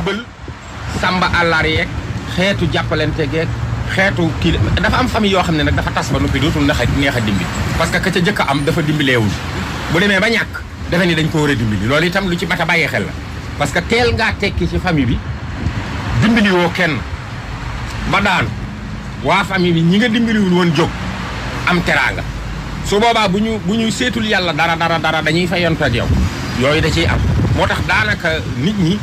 ndimbal samba àllar yeeg xeetu jàppalante geeg xeetu kii dafa am famille yoo xam ne nag dafa tas ba noppi dootul neex a dimbali parce que ka ca jëkk am dafa dimbileewul bu demee ba ñàkk defe ni dañ ko war a dimbali loolu itam lu ci mat a bàyyi xel la parce que teel ngaa tekki ci famille bi dimbali woo kenn ba daanu waa famille bi ñi nga dimbaliwul woon jóg am teraanga su boobaa bu ñu seetul yàlla dara dañuy fayonte ak yow yooyu da ciy am moo tax daanaka nit ñi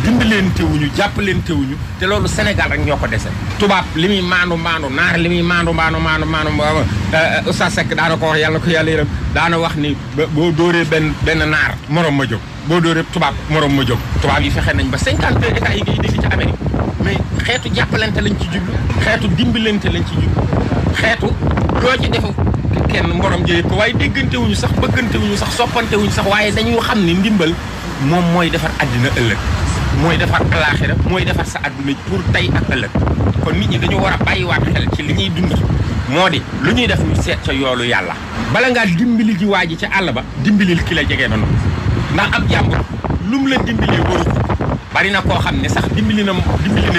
dimbalantewuñu jàppalantewuñu te loolu Sénégal rek ñoo ko dese tubaab li muy maandu naar li muy maandu Oustaz Seck daana ko wax yàlla ko yàlla yërëm daana wax ni boo dóoree benn naar morom ma jóg boo dóoree tubaab morom ma jóg tubaab yi fexe nañ ba 52 états yi ngay dégg ci Amérique mais xeetu jàppalante lañ ci jublu xeetu dimbalante lañ ci jublu xeetu loo ci defu kenn morom jëyee ko waaye déggantewuñu sax bëggantewuñu sax soppantewuñu sax waaye dañu xam ni ndimbal moom mooy defar àddina ëllëg mooy defar alaaxira mooy defar sa àdduna pour tey ak ëllëg kon nit ñi dañu war a bàyyiwaat xel ci li ñuy dund moo di lu ñuy def ñu seet ca yoolu yàlla bala ngaa dimbali ji waa ji ca àll ba dimbalil ki la jege noonu ndax ab jàmbur lu mu la dimbalee waru ko bari na koo xam ne sax dimbali na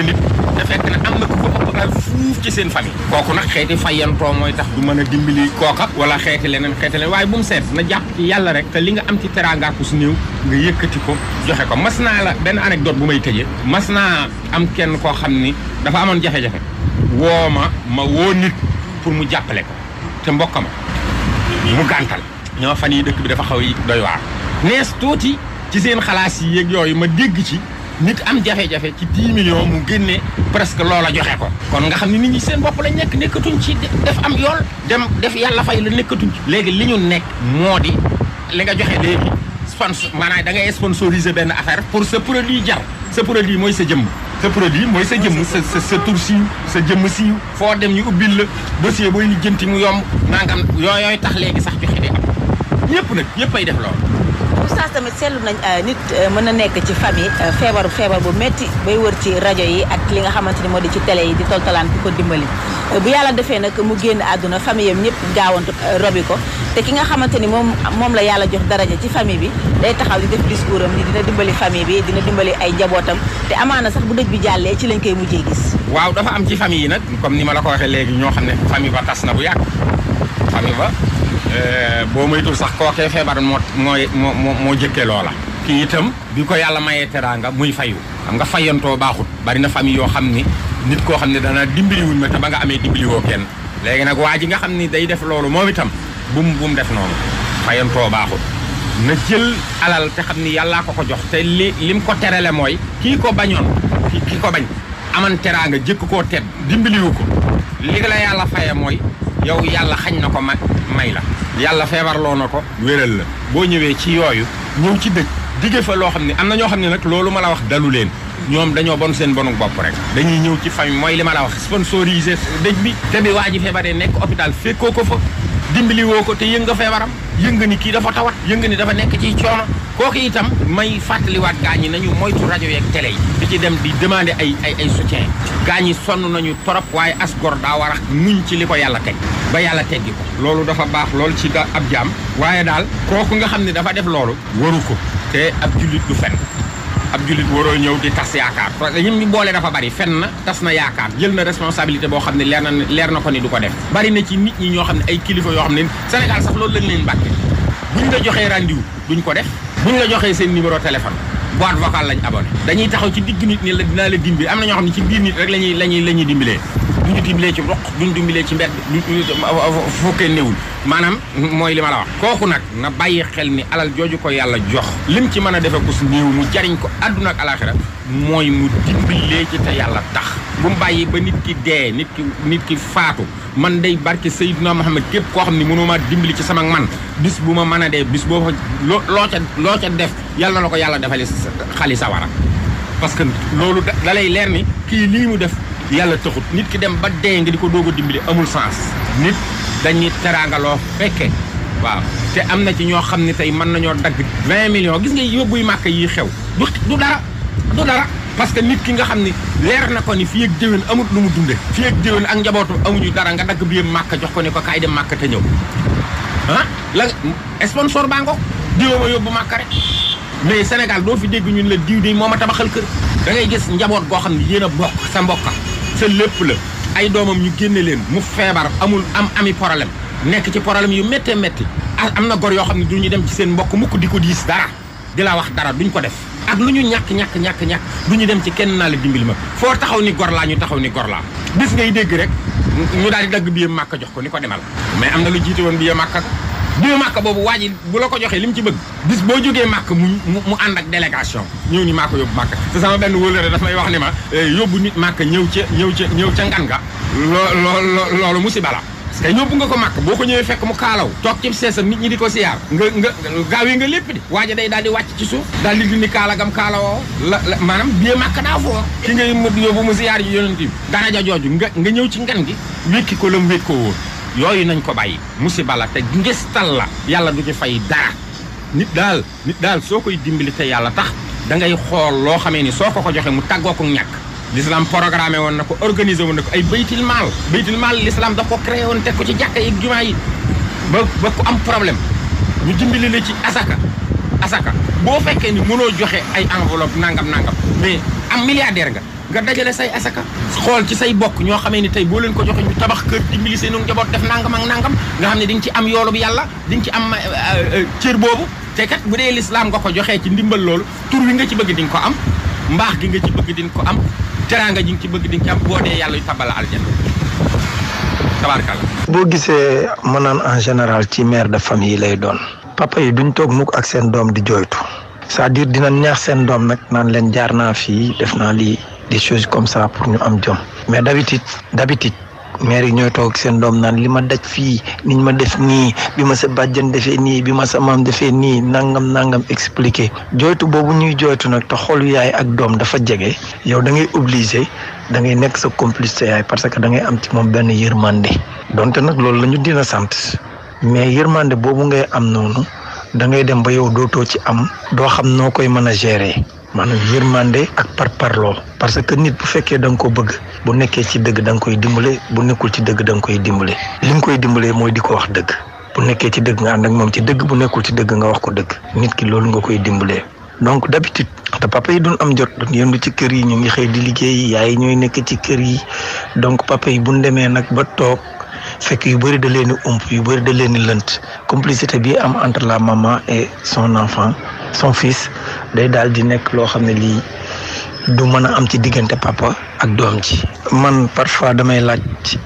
nit te fekk na am na ku ko ëpp al fuuf ci seen famille kooku nag xeeti fayantoo mooy tax du mën a dimbali kooka wala xeeti leneen waaye bu mu seet na jàpp ci yàlla rek te li nga am ci teraangaaku su néew nga yëkkati ko joxe ko mas naa la benn anecdote bu may tëjee mas naa am kenn koo xam ni dafa amoon jafe-jafe ma woo nit pour mu jàppale ko te mbokk ma mu gàntal ñoo fan yi dëkk bi dafa xaw yi doy waar nees tuuti ci seen xalaas yi yeeg yooyu ma dégg ci nit am jafe-jafe ci 10 millions mu génne presque loola joxe ko kon nga xam ne nit ñi seen bopp lañ nekkatuñ ci def am yool dem def yàlla fay la nekkatuñ ci léegi li ñu nekk moo di li nga joxe léegi maanaam da ngay sponsoriser benn affaire pour sa produit jar sa produit mooy sa jëmm sa produit mooy sa jëmm sa tur siiw sa jëmm siiw foo dem ñu ubbil la dossier booy lijjanti mu yomb nangam yooyu tax léegi sax joxe di am ñëpp ay def loolu oustaz tamit seetlu nañ nit mën na nekk ci famille feebar bu metti bay wër ci rajo yi ak li nga xamante ni moo di ci télé yi di toltalaan ku ko dimbali bu yàlla defee nag mu génn àdduna famille yam ñëpp gaawantu robi ko te ki nga xamante ni moom la yàlla jox daraja ci famille bi day taxaw di def discours am ni dina dimbali famille bi dina dimbali ay njabootam te amaana sax bu dëj bi jàllee ci lañ koy mujjee gis waaw dafa am ci famille yi nag comme ni ma la ko waxee léegi ñoo xam ne famille ba tas na bu yàgg famille ba boo moytul sax kookee feebar moo jëkkee loola kii itam bi ko yàlla mayee teraanga muy fayu xam nga fayantoo baaxut bari na famille yoo xam ni nit koo xam ne dana dimbaliwuñ ma te ba nga amee dimbaliwoo kenn léegi nag waa ji nga xam ni day def loolu moom itam bu mu def noonu fayantoo baaxut na jël alal te xam ni yàllaa ko jox te lim ko terale mooy kii ko bañoon ki ko bañ aman teraanga jëkk koo tedd dimbaliwu ko li la yàlla faye mooy yow yàlla xañ na ko may la yàlla feebarloo na ko wéral la boo ñëwee ci yooyu ñëw ci dëj digge fa loo xam ne am na ñoo xam ne nag loolu ma la wax dalu leen ñoom dañoo bon seen bonu bopp rek dañuy ñëw ci famille mooy li ma la wax sponsorisé dëj bi te bi waa ji feebaree nekk hôpital fekkoo ko fa dimbali woo ko te yëng nga feebaram yëng nga ni kii dafa tawat yëng nga ni dafa nekk ci coono kooku itam may fàttaliwaat gaañ ñi nañu moytu rajo yeeg télé yi di ci dem di demander ay soutien gaañ ñi sonn nañu torop waaye as gor daa war a muñ ci li ko yàlla teg ba yàlla teggi ko loolu dafa baax lool ci ab jaam waaye daal kooku nga xam ne dafa def loolu waru ko te ab jullit du fen ab jullit waroo ñëw di tas yaakaar parce que ñun ñu boole dafa bari fen na tas na yaakaar jël na responsabilité boo xam ne leer na ko ni du ko def bari na ci nit ñi ñoo xam ne ay kilifa yoo xam ne Sénégal sax loolu lañ leen mbàkke buñ la joxee rendez-vous duñ ko def buñ la joxee seen numéro téléphone boîte vocale lañ abonné dañuy taxaw ci digg nit ni la dinaa la dimbali am na ñoo xam ne ci biir nit rek lañuy dimbalee duñu dimbalee ci roq duñ dimbalee ci mbedd fukkee néewul maanaam mooy li ma la wax kooku nag na bàyyi xel ni alal jooju ko yàlla jox lim ci mën a defe ko su néew mu jariñ ko àdduna ak alaxira mooy mu dimbalee ci te yàlla tax bu mu bàyyi ba nit ki dee nit ki faatu man day barke Seydina Muhammad képp koo xam ne mënuma dimbali ci sama man bis bu ma mën a dee bis boo loo ca def yàlla na la ko yàlla defali xali sawara parce que loolu da lay leer ni kii lii mu def yàlla taxut nit ki dem ba dee nga di ko doog a dimbali amul sens nit dañuy teraangaloo fekke waaw te am na ci ñoo xam ne tey mën nañoo dagg 20 millions gis nga yóbbuy màkk yi xew du dara parce que nit ki nga xam ne leer na ko ni fii ak déwén amut lu mu dunde fii ak déwén ak njabootu amuñu dara nga dagg bi yëpp màkk jox ko ne ko kaay dem màkk te ñëw la sponsor baa ngo diwoo ma yóbbu màkk rek mais Sénégal doo fi dégg ñun la diw de moo ma tabaxal kër da ngay gis njaboot goo xam ne yéen a bokk sa mbokka sa lépp la ay doomam ñu génne leen mu feebar ami problème nekk ci problème yu méttee métti am na gor yoo xam ne du ñu dem ci seen mbokk mukk di ko diis dara di la wax dara duñ ko def ak lu ñu ñàkk du ñu dem ci kenn naa la dimbali ma foo taxaw ni gor laa ñu taxaw ni gor laa bis ngay dégg rek ñu daal di dagg billet màkk jox ko ni ko demal mais am na lu jiite woon billet màkk boobu waa ji bu la ko joxee li mu ci bëgg bis boo jógee màkk mu ànd ak délégation ñëw ni maa ko yóbbu màkk te sama benn wóolare daf may wax ni ma yóbbu nit màkk ñëw ca ngan nga loolu musiba la te yóbbu nga ko màkk boo ko ñëwee fekk mu kaalaw toog ci seesam nit ñi di ko siyaar nga gaaw yi nga lépp di waaja day daal di wàcc ci suuf daal di dindi kaala gam kaalawoo maanaam billet màkk daa foo ki ngay yóbbu mu siyaar yi yonent bi daraja jooju nga ñëw ci ngan gi wékki ko la mu wékk ko woon yooyu nañ ko bàyyi musiba la te ngistal la yàlla du ci fay dara nit daal soo koy dimbali te yàlla tax da ngay xool loo xamee ni soo ko joxe mu tàggoo ko ñàkk l'islam programmé woon na ko organisé woon na ko ay baytil maal l'islam da ko créé woon teg ko ci jàkka yi jumaa yi ba ku am problème ñu dimbali la ci asaka boo fekkee ni mënoo joxe ay enveloppe nangam mais am milliardaire nga dajale say asaka xool ci say bokk ñoo xamee ni tey boo leen ko joxe ñu tabax kër dimbali seen njaboot def nangam ak nangam nga xam ne di nga ci am yoolu bi yàlla di nga ci am cër boobu te kat bu dee l'islam nga ko joxee ci ndimbal loolu tur wi nga ci bëgg di nga ko am mbaax gi nga ci bëgg di nga ko am teraanga ji nga ci bëgg di nga ci am boo dee yàlla yu tabal aljanna tabaarkalla. boo gisee ma naan en général ci mère de famille lay doon papa yi duñ toog mukk ak seen doom di jooytu c'est-à-dire dina neex seen doom nag naan leen jaar naa fii def naa lii des choses comme ça pour ñu am jom mais d'habitude mère yi ñooy toog seen doom naan li ma daj fii niñ ma def nii bi ma sa bàjjan defee nii bi ma sa maam defee nii nangam expliqué jooytu boobu ñuy jooytu nag te xolu yaay ak doom dafa jege yow da ngay obligé da ngay nekk sa complice sa yaay parce que da ngay am ci moom benn yërmande donte nag loolu la ñu dina sant mais yërmande boobu ngay am noonu da ngay dem ba yow dootoo ci am doo xam noo koy mën a gérer maanaam yërmande ak parparloo parce que nit bu fekkee da nga ko bëgg bu nekkee ci dëgg da nga koy dimbale bu nekkul ci dëgg da nga koy dimbale li nga koy dimbalee mooy di ko wax dëgg bu nekkee ci dëgg nga ànd ak moom ci dëgg bu nekkul ci dëgg nga wax ko dëgg nit ki loolu nga koy dimbalee donc d'habitude te papa yi duñ am jot duñ yëndu ci kër yi ñu ngi xëy di liggéey yaay yi ñooy nekk ci kër yi donc papa yi buñ demee nag ba toog fekk yu bëri da leen di ump yu bëri da leen di lënt complicité bi am entre la maman et son enfant son fils day daal di nekk loo xam ne lii du mën a am ci diggante papa ak doom ji. man parfois damay laaj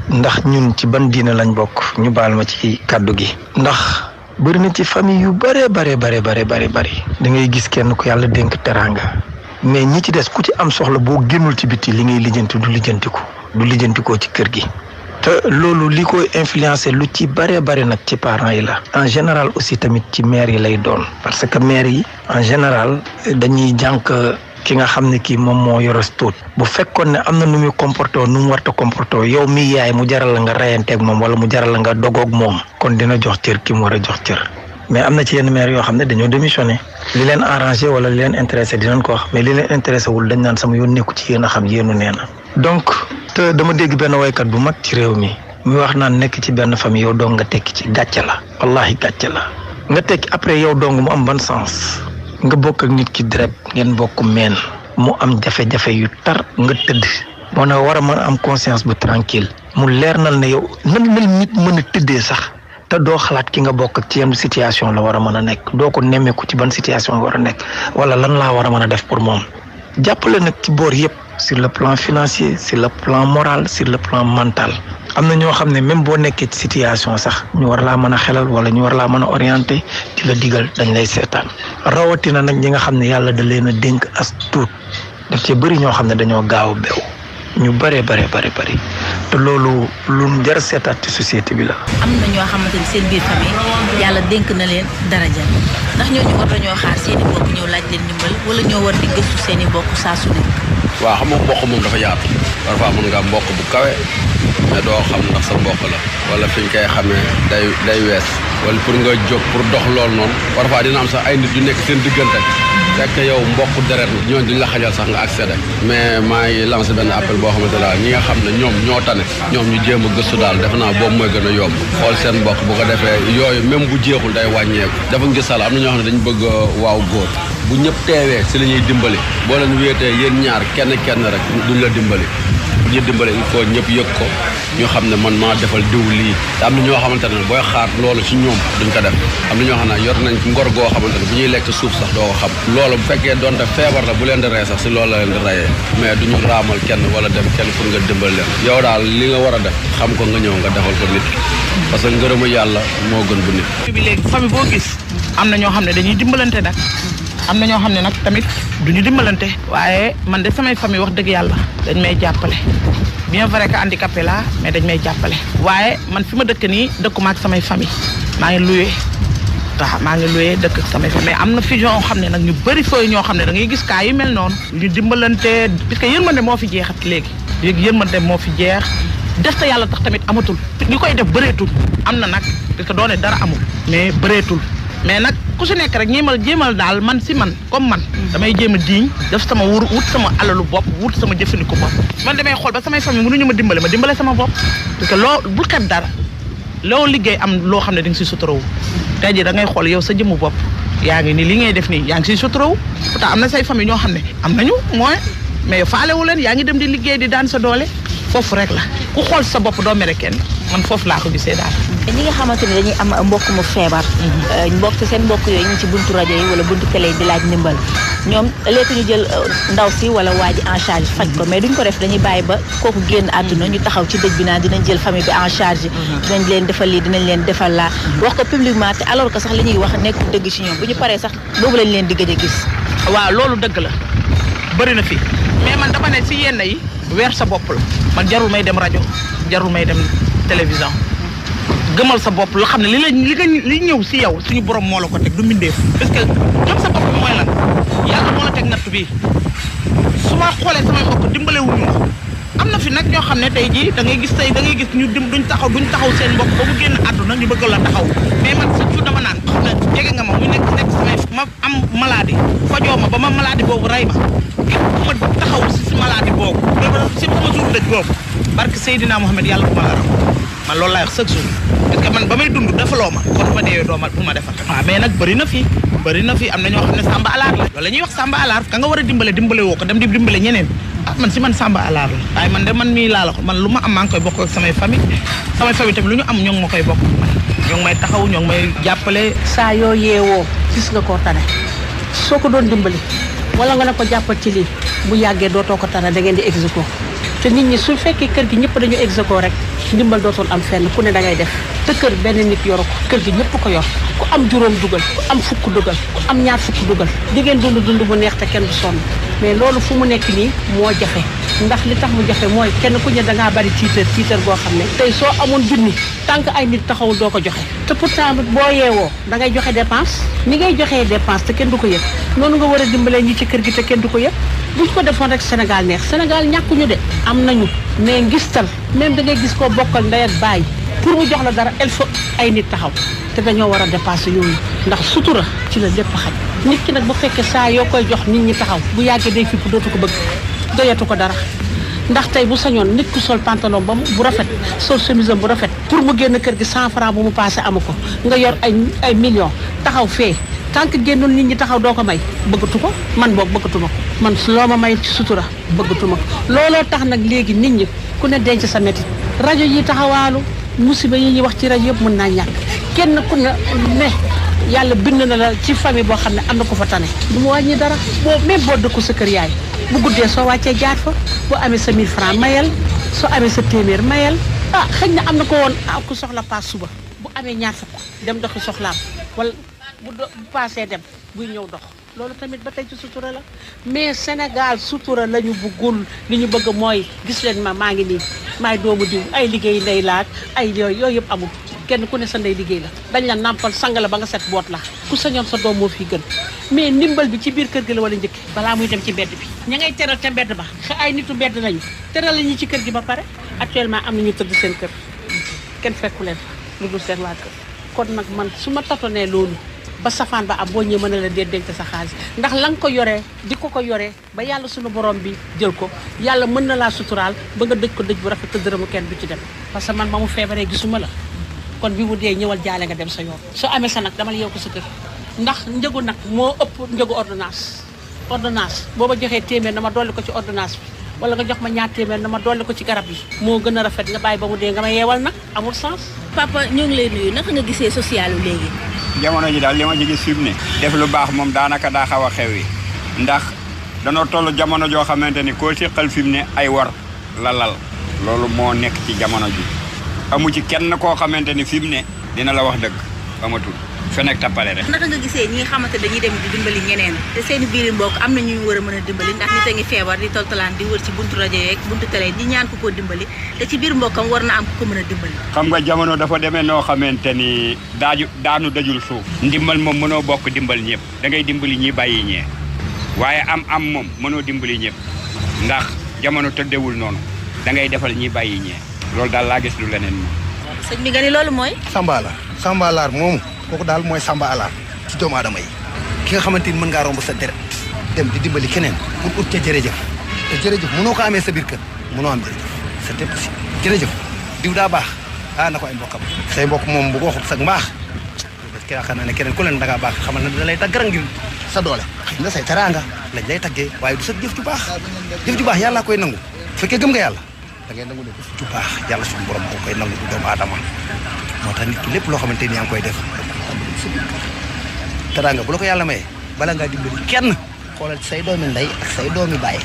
ndax ñun ci ban diine lañ bokk ñu baal ma ci kàddu gi. ndax bëri na ci famille yu bëree bëri da ngay gis kenn ku yàlla dénk teraanga mais ñi ci des ku ci am soxla boo génnul ci biti li ngay lijjanti du lijjantikoo ci kër gi. te loolu li koy influencer lu ci bare nag ci parents yi la en général aussi tamit ci mère yi lay doon parce que mère yi en général dañuy jànk ki nga xam ne kii moom moo yore tuut bu fekkoon ne am na nu muy comporté nu mu warta comporté yow mi yaay mu jaral la nga reyanteeg moom wala mu jaral la nga dogoog moom kon dina jox cër ki mu war a jox cër mais am na ci yenn mère yoo xam ne dañoo démissionné li leen arrangé wala li leen intéressé dinañ ko wax mais li leen intéressé wul dañ naan sama yoon nekku ci yéen a xam yéenu nee na donc te dama dégg benn waykat bu mag ci réew mi muy wax naan nekk ci benn famille yow dong nga tekki ci gàcce la wallahi gàcce la nga tekki après yow dong mu am ban sens nga bokk ak nit ki direct ngeen bokk meen mu am jafe-jafe yu tar nga tëdd moo na war a mën a am conscience bu tranquille mu leer nal ne yow nan la nit mën a tëddee sax te doo xalaat ki nga bokk ak ci yenn situation la war a mën a nekk doo ko nemmeeku ci ban situation la war a nekk wala lan laa war a mën a def pour moom jàppale nag ci boor yëpp sur le plan financier sur le plan moral sur le plan mental am na ñoo xam ne même boo nekkee ci situation sax ñu war laa mën a xelal wala ñu war laa mën a orienter di la digal dañ lay seetaan rawatina nag ñi nga xam ne yàlla da leen a dénk as tuut daf ci bëri ñoo xam ne dañoo gaaw a beew ñu bëree te loolu lu jar seetaat ci société bi la. am na ñoo xamante ni seen biir famille yàlla dénk na leen daraja ndax ñooñu war nañoo xaar seen i mbokk ñëw laaj leen ndimbal wala ñoo war di gëstu seen i mbokk saa su nekk. waaw xam nga mbokk moom dafa yaatu parfois mën nga mbokk bu kawe mais doo xam ndax sa mbokk la wala fi ñu koy xamee day wees wala pour nga jóg pour dox loolu noonu parfois dina am sax ay nit yu nekk seen diggante fekk yow mbokk deret ñooñu duñ la xajal sax nga accéder mais maa ngi lancé benn appel boo xamante daal ñi nga xam ne ñoom ñoo tane ñoom ñu jéem a gëstu daal defe naa boobu mooy gën a yomb xool seen mbokk bu ko defee yooyu même bu jeexul day wàññeeku dafa ngisal am na ñoo xam ne dañu bëgg waaw góor bu ñëpp teewee si la ñuy dimbali boo leen wéetee yéen ñaar kenn rek duñ la dimbali bu ñuy dimbali il faut ñëpp yëg ko ñu xam ne man maa defal diw lii te am na ñoo xamante ne booy xaar loolu si ñoom duñ ko def am na ñoo xam ne yor nañ ngor goo xamante ne bu ñuy lekk suuf sax doo ko xam loolu bu fekkee doonte feebar la bu leen di rey sax si loolu la leen di reyee mais duñu raamal kenn wala dem kenn pour nga dimbali leen yow daal li nga war a def xam ko nga ñëw nga defal ko nit parce que ngërëmu yàlla moo gën bu nit bi léegi famille boo gis am na ñoo xam ne dañuy dimbalante nag am na ñoo xam ne nag tamit duñu dimbalante waaye man de samay famille wax dëgg yàlla dañ may jàppale bien vrai que handicapé la mais dañ may jàppale waaye man fi ma dëkk nii dëkkuma ak samay famille maa ngi loué dëkk ak samay famille mais am na fi ñoo xam ne nag ñu bëri fooy ñoo xam ne da ngay gis kaa yu mel noonu ñu dimbalante parce que yërmande moo fi jeexat léegi yërmande moo fi jeex def te yàlla tax tamit amatul ñu koy def bëreetul am na nag parce que doone dara amul mais bëreetul mais nag ku si nekk rek jéemal daal man si man comme man damay jéem a diiñ def sama wut sama alalu bopp wut sama jëfandiku bopp man damay xool ba samay famille mënuñu ma dimbale sama bopp parce que bul xet dara loo liggéey am loo xam ne di nga si suturawu tey jii da ngay xool yow sa jëmmu bopp yaa ngi ni li ngay def nii yaa ngi siy suturawu pourtant am na say famille ñoo xam ne am nañu moyen mais faalewu leen yaa ngi dem di liggéey di daan sa doole foofu rek la ku xool sa bopp doo mere kenn man foofu laa ko gisee daal. ñi nga xamante ne dañuy am mbokk mu feebar. seen mbokk yooyu ñu ngi ci buntu rajo yi wala buntu télé yi di laaj ndimbal ñoom léegi ñu jël ndaw si wala waa ji en charge faj ko mais duñ ko def dañuy bàyyi ba kooku génn àdduna ñu taxaw ci dëj bi naan dinañ jël famille bi en charge. dinañ leen defal lii dinañ leen defal laa. wax ko publiquement te alors que sax li ñuy wax nekk dëgg ci ñoom bu ñu paree sax boobu lañ leen di gëj a gis. waaw loolu dëgg la bëri na fi mais man dama ne si yenn yi weer sa bopp la man jarul may dem rajo jarul may dem télévision gëmal sa bopp loo xam ne li ñëw si yow suñu borom moo la ko teg du mbindeef parce que gëm sa bopp mooy lan yàlla moo la teg natt bi su ma xoolee samay mbokk dimbalewuñu ma am na fi nag ñoo xam ne tey jii da ngay gis ñu duñ taxaw seen mbokk ba mu génn àdduna ñu bëgg la taxaw mais man surtout dama naan xam ne jege nga ma mu nekk samay ma am maladie fajoo ma ba ma maladie boobu rey ma taxaw si maladie boobu si sama jour dëj boobu barke Seydina Mohamed yàlla bu ma la raw man loolu laay wax chaque jour parce que man ba may dund defaloo ma kon ma deewee doo ma defal waaw mais nag bëri na fi am na ñoo xam ne samba alaar la loolu la ñuy wax samba alaar ka nga war a dimbale woo ko dem di dimbale ñeneen man si man samba alaar la waaye man mii laa la ko man lu ma am maa ngi koy bokk ak samay famille tamit lu ñu am ñoo ngi ma koy bokk man ñoo ngi may taxaw ñoo ngi may jàppale saa yoo yeewoo gis nga koo tane soo ko doon dimbali wala nga ne ko jàppal ci lii bu yàggee dootoo ko tane da ngeen di exéco te nit ñi su fekkee kër gi ñëpp dañu exéco rek ndimbal dootul am fenn ku ne da ngay def te kër benn nit yoru ko kër gi ñëpp ko yor ku am juróom dugal ku am fukk dugal ku am ñaar fukk dugal di ngeen dund bu neex te kenn du sonn mais loolu fu mu nekk nii moo jafe ndax li tax mu jafe mooy kenn ku ne da ngaa bari tiitar boo xam ne tey soo amoon junni tant que ay nit taxawul doo ko joxe te pourtant boo yeewoo da ngay joxe dépense ni ngay joxee dépense te kenn du ko yëg noonu nga war a dimbalee ñi ci kër gi te kenn du ko yëg buñ ko defoon rek Sénégal neex Sénégal ñàkkuñu de am nañu mais ngistal même da ngay gis koo bokkal ndey ak baay pour mu jox la dara il faut ay nit taxaw te dañoo war a dépasser yooyu ndax sutura ci la lépp xaj nit ki nag bu fekkee saa yoo koy jox nit ñi taxaw bu yàggee day fipp dootu ko bëgg doyatu ko dara ndax tey bu sañoon nit ku sol pantalon ba bu rafet sol chemise bu rafet pour mu génn kër gi 100 francs bu mu passé amu ko nga yor ay millions taxaw fee tant que génnoon nit ñi taxaw doo ko may bëggatu ko man boog bëggatuma ko man loo ma may ci sutura bëggatuma ko looloo tax nag léegi nit ñi ku ne denc sa métit rajo yi taxawaalu musiba yi ñuy wax ci rajo yëpp mën naa ñàkk kenn ku ne yàlla bind na la ci famille boo xam ne am na ko fa tane du mu wàññi dara même boo dëkku sa kër yaay bu guddee soo wàccee jaar fa boo amee sa 1000 francs mayel soo amee sa téeméer mayel xëy na am na ko woon ku soxla paas suba bu amee ñaar fukk dem doxi soxlaam wala bu paasee dem buy ñëw dox loolu tamit ba tey ci sutura la mais Sénégal sutura la ñu bëggul li ñu bëgg mooy gis leen maa ngi nii maay doomu diw ay liggéey ndey laaj ay yooyu yëpp amul kenn ku ne sa ndey liggéey la dañ la nàmpal sang la ba nga set boot la ku sañoon sa doom moo fi gën mais ndimbal bi ci biir kër gi la wala njëkk balaa muy dem ci mbedd bi ña ngay teral ca mbedd ba ay nitu mbedd nañu teral la ñu ci kër gi ba pare actuellement am na ñu tëdd seen kër kenn fekku leen lu dul seen waa kër kon nag man su ma tatonee loolu ba safaan ba am boo ñëwee mën na la dee denc sa xaalis ndax la nga ko yoree di ko yoree ba yàlla suñu borom bi jël ko yàlla mën na laa suturaal ba nga dëj ko dëj bu rafet te dërëmu kenn du ci dem parce que man ma mu feebaree gisuma la kon bi mu dee ñëwal jaale nga dem sa yoon soo amee sa nag dama la yow ko sa kër ndax njëgu nag moo ëpp njëgu ordonnance boo ma joxee téeméer na ma dolli ko ci ordonnance bi wala nga jox ma ñaar téeméer na ma dolli ko ci garab yi moo gën a rafet nga bàyyi ba mu dee nga ma yeewal nag amul sens. papa ñoo ngi lay nuyu naka nga gisee social yu léegi. jamono ji daal li ma ci gis fi mu ne def lu baax moom daanaka daa xaw a xew yi ndax danoo toll jamono joo xamante ni koo siqal fi mu ne ay war la lal loolu moo nekk ci jamono ji amu ci kenn koo xamante ni fi mu ne dina la wax dëgg amatul fenek tappale rek. naka nga gisee ñi nga xamante dañuy dem di dimbali ñeneen te seen biir mbokk am na ñu war a mën a dimbali ndax nit a ngi feebar di toltalaan di wër ci buntu rajo yeeg buntu télé di ñaan ku ko dimbali te ci biir mbokkam war na am ku ko mën a dimbali. xam nga jamono dafa demee noo xamante ni daanu dajul suuf. ndimbal moom mënoo bokk dimbal ñëpp da ngay dimbali ñi bàyyi ñee waaye am moom mënoo dimbali ñëpp ndax jamono tëddewul noonu da ngay defal ñi bàyyi ñee loolu daal laa gis lu leneen moom. sëñ bi nga ni loolu mooy. Samba Alaar moomu kooku daal mooy Samba Alaar ci doomu aadama yi ki nga xamante ni mën ngaa romb sa deret dem di dimbali keneen pour ut ca jërëjëf te jërëjëf mënoo ko amee sa biir kër mënoo am jërëjëf c'est impossible jërëjëf diw daa baax na ko ay mbokkam say mbokk moom bu ko waxut sax mbaax parce que yaakaar naa ne keneen ku leen da ngaa baax xamal na da lay tagg ngir sa doole xëy na say teraanga lañ lay taggee waaye du sa jëf ju baax yàlla koy nangu fekkee gëm nga yàlla da ngay nangu ne jëf ju baax yàlla suñu borom moo koy nangu du doomu aadama moo tax nit ki lépp loo xamante ni yaa ngi koy def teraanga bu la ko yàlla mayee bala ngaa dimbali kenn xoolal say doomi ndey ak say doomi baay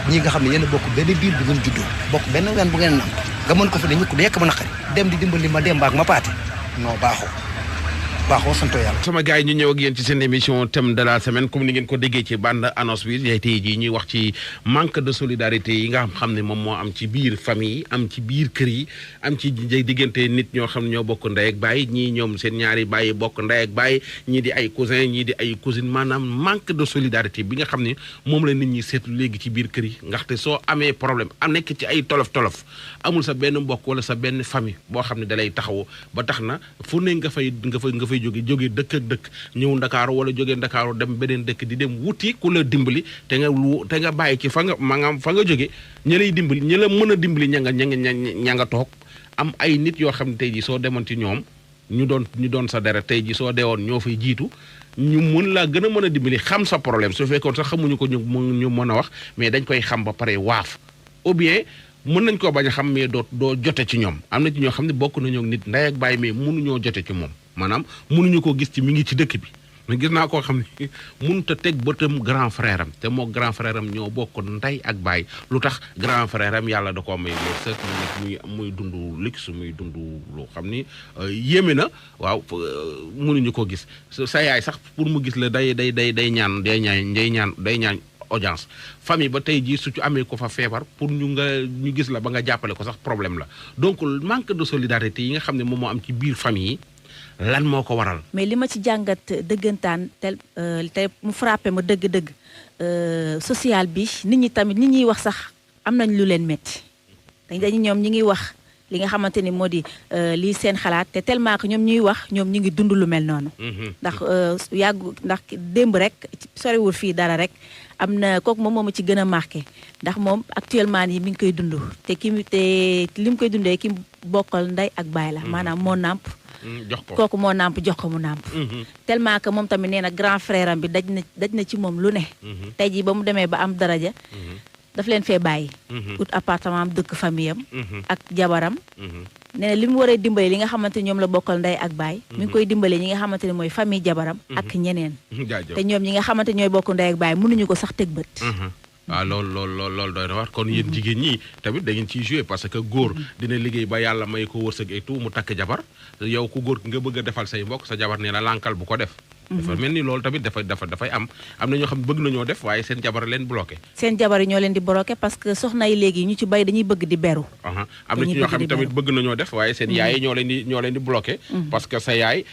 ñii nga xam ne yéen a bokk benn biir bu ngeen juddoo bokk benn ween bu ngeen namp nga mën ko fi ne ñukk du yekk ma naqari dem di dimbali ma dem baak ma paate non baaxoo santo yàlla. sama gars yi ñu ñëw ak yéen ci seen émission thème de la semaine comme ni ngeen ko déggee ci bande annonce bi tey jii ñuy wax ci manque de solidarité yi nga xam ne moom moo am ci biir famille am ci biir kër yi am ci diggante nit ñoo xam ne ñoo bokk ndey ak baay ñii ñoom seen ñaari baay bokk ndey ak baay ñii di ay cousin ñii di ay cousine maanaam manque de solidarité bi nga xam ne moom la nit ñi seetlu léegi ci biir kër yi ndaxte soo amee problème am nekk ci ay tolof amul sa benn mbokk wala sa benn famille boo xam ne dalay taxawoo ba tax na fu ne nga fay jóge dëkk ak dëkk ñëw Ndakaaru wala jóge Ndakaaru dem beneen dëkk di dem wuti ku la dimbali te nga bàyyi ci fa nga jóge ña lay dimbali ña la mën a dimbali ña nga toog am ay nit yoo xam ne tey ji soo demoon ci ñoom ñu doon sa deret tey ji soo deewoon ñoo fay jiitu ñu mën laa gën a mën a dimbali xam sa problème su fekkoon sax xamuñu ko ñu mën a wax mais dañ koy xam ba pare waaf ou bien mën nañ koo bañ a xam mais doo jote ci ñoom am na ci ñoo xam ne bokk nañoo nit ndey ak baay mais mënuñoo jote ci moom maanaam mënuñu ko gis ci mi ngi ci dëkk bi mais gis naa koo xam ne mënut a teg bëtam grand frère am te moo grand frère am ñoo bokk ndey ak baay lu tax grand frère am yàlla da koo may wërsëg muy dund luxe muy dund loo xam ni yéeme na waaw mënuñu ko gis sa yaay sax pour mu gis la day ñaan audience famille ba tey jii su ci amee ko fa feebar pour ñu gis la ba nga jàppale ko sax problème la donc manque de solidarité yi nga xam ne moom moo am ci biir famille yi lan moo ko waral. mais li ma ci jàngat dëggantaan te mu frappé ma dëgg-dëgg social bi nit ñi wax sax am nañ lu leen métti dañu ñoom ñi ngi wax li nga xamante ni moo di lii seen xalaat te tellement que ñoom ñuy wax ñoom ñu ngi dund lu mel noonu. ndax démb rek soriwul fii dara rek. am na kooku moom ma ci gën a marqué ndax moom actuellement nii mi ngi koy dund te li mu koy dundee ki bokkal ndey ak baay la maanaam moo nàmp jox ko kooku moo nàmp jox ko mu nàmp tellement que moom tamit nee na grand frère am bi daj na ci moom lu ne tey jii ba mu demee ba am daraja daf leen fee bàyyi ut appartement am dëkk famille am ak jabaram nee na li mu waree dimbali li nga xamante ni ñoom la bokkal ndey ak baay mi ngi koy dimbali ñi nga xamante ni mooy famille jabaram ak ñeneen te ñoom ñi nga xamante ñooy bokk ndey ak baay mënuñu ko sax teg bët waaw loolu doy na war kon yéen jigéen ñi tamit da ngeen ciy joué parce que góor dina liggéey ba yàlla may ko wërsëg et tout mu takk jabar yow ku góor nga bëgg a defal say mbokk sa jabar nee na lànkal bu ko def dafa mel ni loolu tamit dafay am na ñoo xam ne bëgg nañoo def waaye seen jabar leen bloqué seen jabar yi ñoo leen di bloqué parce que soxna yi léegi ñu ci bay dañuy bëgg di beru am na ci ñoo xam ne tamit bëgg nañoo def waaye seen yaay yi ñoo leen di bloqué parce que sa yaay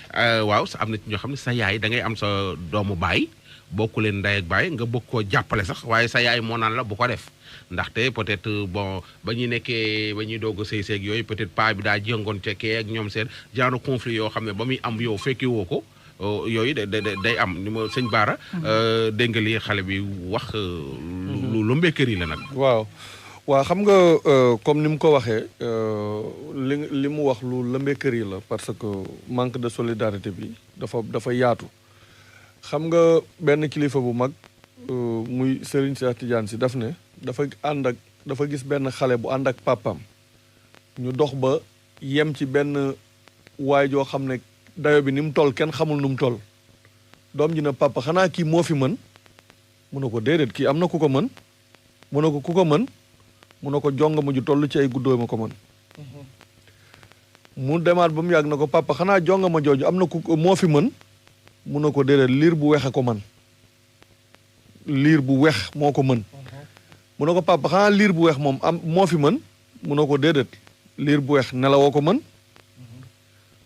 waaw am na ci ñoo xam ne sa yaay da ngay am sa doomu baay bokku leen ndey ak baay nga bëgg koo jàppale sax waaye sa yaay moo naan la bu ko def ndaxte peut-être bon ba ñuy doog a sëy seeg yooyu peut-être paa bi daa jëngoon ca kee ak ñoom seen genre conflit yoo xam ne ba muy am yow fekki woo ko yooyu day am ni ma sëñ Bara dégg nga li xale bi wax lu mbékkër yi la nag waaw xam nga comme ni mu ko waxee li mu wax lu lëmbee kër yi la parce que manque de solidarité bi dafa yaatu xam nga benn kilifa bu mag muy Serigne Cheikh Tidiane Sy daf ne dafa gis benn xale bu ànd ak papam ñu dox ba yem ci benn waay joo xam ne dayo bi ni mu toll kenn xamul nu mu toll doom ji ne papa xanaa kii moo fi mën mu ne ko déedéet kii am na ku ko mën mu ne ko ku ko mën mu ne ko jonga ma ju toll ci ay guddoo ma ko mën mu demaat ba mu yàgg na ko papa xanaa jonga ma jooju am na ku moo fi mën mu ne ko déedéet liir bu weex a ko mën liir bu weex moo ko mën mu ne ko papa xanaa liir bu weex moom moo fi mën mu ne ko déedéet liir bu weex nelawoo ko mën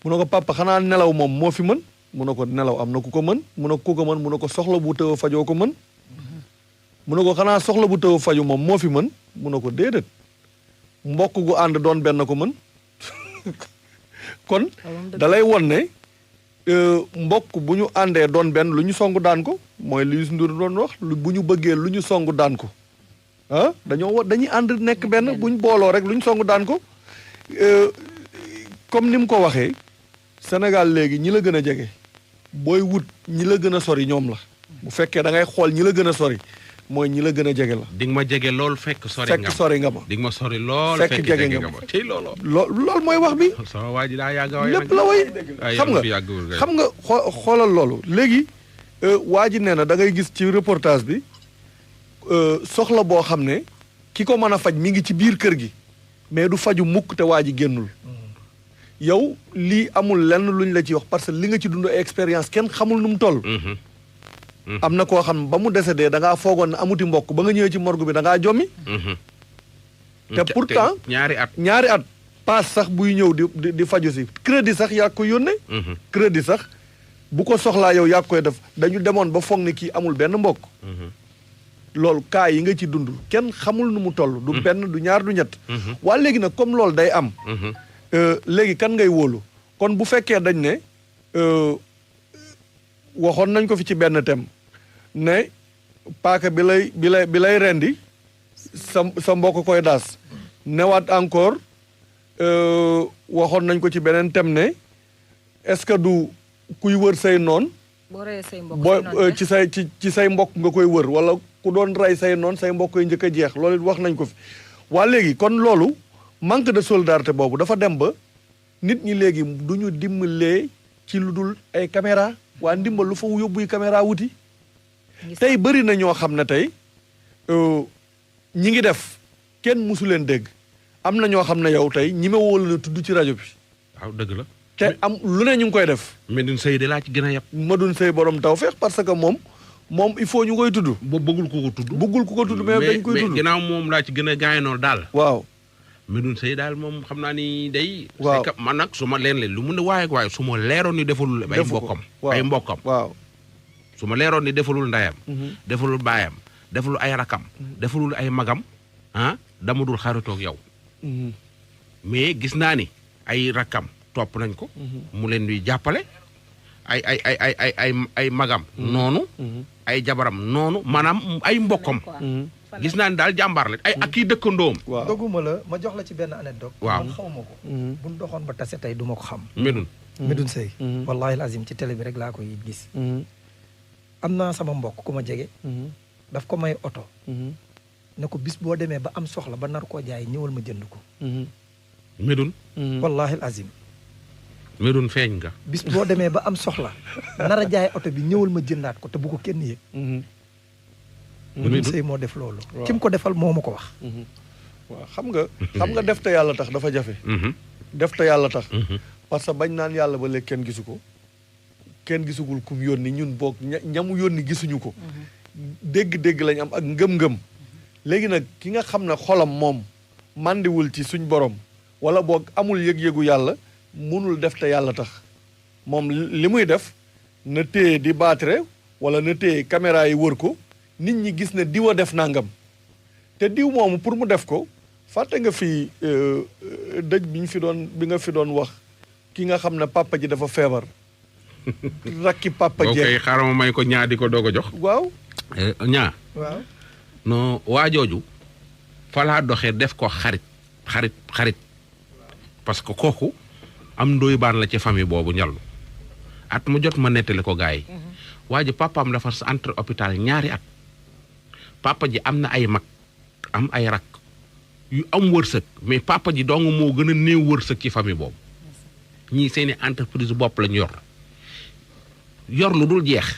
mu ne ko papa xanaa nelaw moom moo fi mën mu ne ko nelaw am na ku ko mën mu ne ko ku ko mën mu ne ko soxla bu tëw fajoo ko mën mu ne ko xanaa soxla bu tëw faju moom moo fi mën mu ne ko déedéet mbokk gu ànd doon benn ko mën kon dalay won ne mbokk bu ñu àndee doon benn lu ñu songu daan ko mooy li Youssou Ndour doon wax bu ñu bëggee lu ñu songu daan ko ah dañuy ànd nekk benn bu ñu booloo rek lu ñu songu daan ko comme ni mu ko waxee Sénégal léegi ñi la gën a jege booy wut ñi la gën a sori ñoom la bu fekkee da ngay xool ñi la gën a sori mooy ñi la gën a jege la. di nga ma jege lool fekk sori nga ma di nga ma sori lool fekk jege nga ma tey looloo. loolu mooy wax bi. sama waa ji daa yàgg a way lépp la way xam nga xoolal loolu léegi waa ji nee na da ngay gis ci reportage bi soxla boo xam ne ki ko mën a faj mi ngi ci biir kër gi mais du faju mukk te waa ji génnul. yow lii amul lenn luñ la ci wax parce que li nga ci dund expérience kenn xamul nu mu toll. am na koo xam ba mu décédé da ngaa foogoon ne amuti mbokk ba nga ñëwee ci morgue bi da ngaa jommi. te pourtant ñaari at paas sax buy ñëw di faju si crédit sax yaa ko yónnee. crédit sax bu ko soxlaa yow yaa koy def dañu demoon ba foog ne kii amul benn mbokk. loolu cas yi nga ci dund kenn xamul nu mu toll. du benn du ñaar du ñett. waa léegi nag comme loolu day am. léegi kan ngay wóolu kon bu fekkee dañ ne waxoon nañ ko fi ci benn thème ne paaka bi lay rendi sa mbokk koy daas newaat encore waxoon nañ ko ci beneen thème ne est-ce que du kuy wër say noon ci say mbokk nga koy wër wala ku doon rey say noon say mbokk koy njëkk a jeex loolu it wax nañ ko fi waa léegi kon loolu manque de solidarité boobu dafa dem ba nit ñi léegi du ñu dimbalee ci lu dul ay caméra waa ndimbal lu fa yóbbuy caméra wuti tey bëri na ñoo xam ne tey ñi ngi def kenn musu leen dégg am na ñoo xam ne yow tey ñi ma wóolu na tudd ci rajo bi waaw dëgg la te am lu ne ñu ngi koy def Medoune Seye de laa ci gën a yab Medoune Seye borom Tawfekh parce que moom il faut ñu koy tudd bëggul ku ko tudd mais dañ koy tudd mais ginnaaw moom laa ci gën a gaayanool daal waaw Medoune Seye daal moom xam naa ni day. waaw man nag su ma leen lu mu ne waaye su ma leeroon ni defalul ay mbokkam waaw su ma leeroon ni defalul ndeyam. defalul baayam defalul ay rakam. defalul ay magam dama dul xaritoog yow. mais gis naa ni ay rakam topp nañ ko. mu leen di jàppale ay magam. noonu. ay jabaram noonu maanaam ay mbokkam. gis naa ni daal jàmbaar la ay ak kii dëkkandoom. waaw doguma la ma jox la ci benn anecdote. waaw man xaw ma ko. bu ñu doxoon ba tase tey du ma ko xam. Medoune Seye. wallahi alazim ci télé bi rek laa koy gis. am naa sama mbokk ku ma jege. daf ko may oto. ne ko bis boo demee ba am soxla ba nar koo jaay ñëwal ma jënd ko. Medoune. wallahi alazim. Medoune feeñ nga. bis boo demee ba am soxla nar a jaay oto bi ñëwal ma jëndaat ko te bu ko kenn yëg. Medoune Seye moo def loolu. ki mu ko defal moo ma ko wax. waaw xam nga def te yàlla tax dafa jafe. def te yàlla tax. parce que bañ naan yàlla ba léegi kenn gisu ko. kenn gisugul kum yónni ñun boog ñamu yónni gisuñu ko. dégg-dégg lañ am ak ngëm-ngëm. léegi nag ki nga xam ne xolam moom màndiwul ci suñ borom wala boog amul yëg-yëgu yàlla munul def te yàlla tax moom li muy def na téye di baatare wala na téye caméra yi wër ko. nit ñi gis ne diw a def nangam te diw moomu pour mu def ko fàtte nga fi dëj bi nga fi doon wax ki nga xam ne papa ji dafa feebar. rakki papa jeex ok xaaral ma may ko ñaa di ko doog a jox. waaw. ñaa. waaw. non waa jooju fa laa doxee def ko xarit parce que kooku am ndoy baan la ci famille boobu ñallu at mu jot ma nettali ko gars yi waa ji papaam dafa entre hôpital ñaari at papa ji am na ay mag am ay rak yu am wërsëg mais papa ji dong moo gën a néew wërsëg ci famille boobu ñii seeni entreprise bopp lañu yor lu dul jeex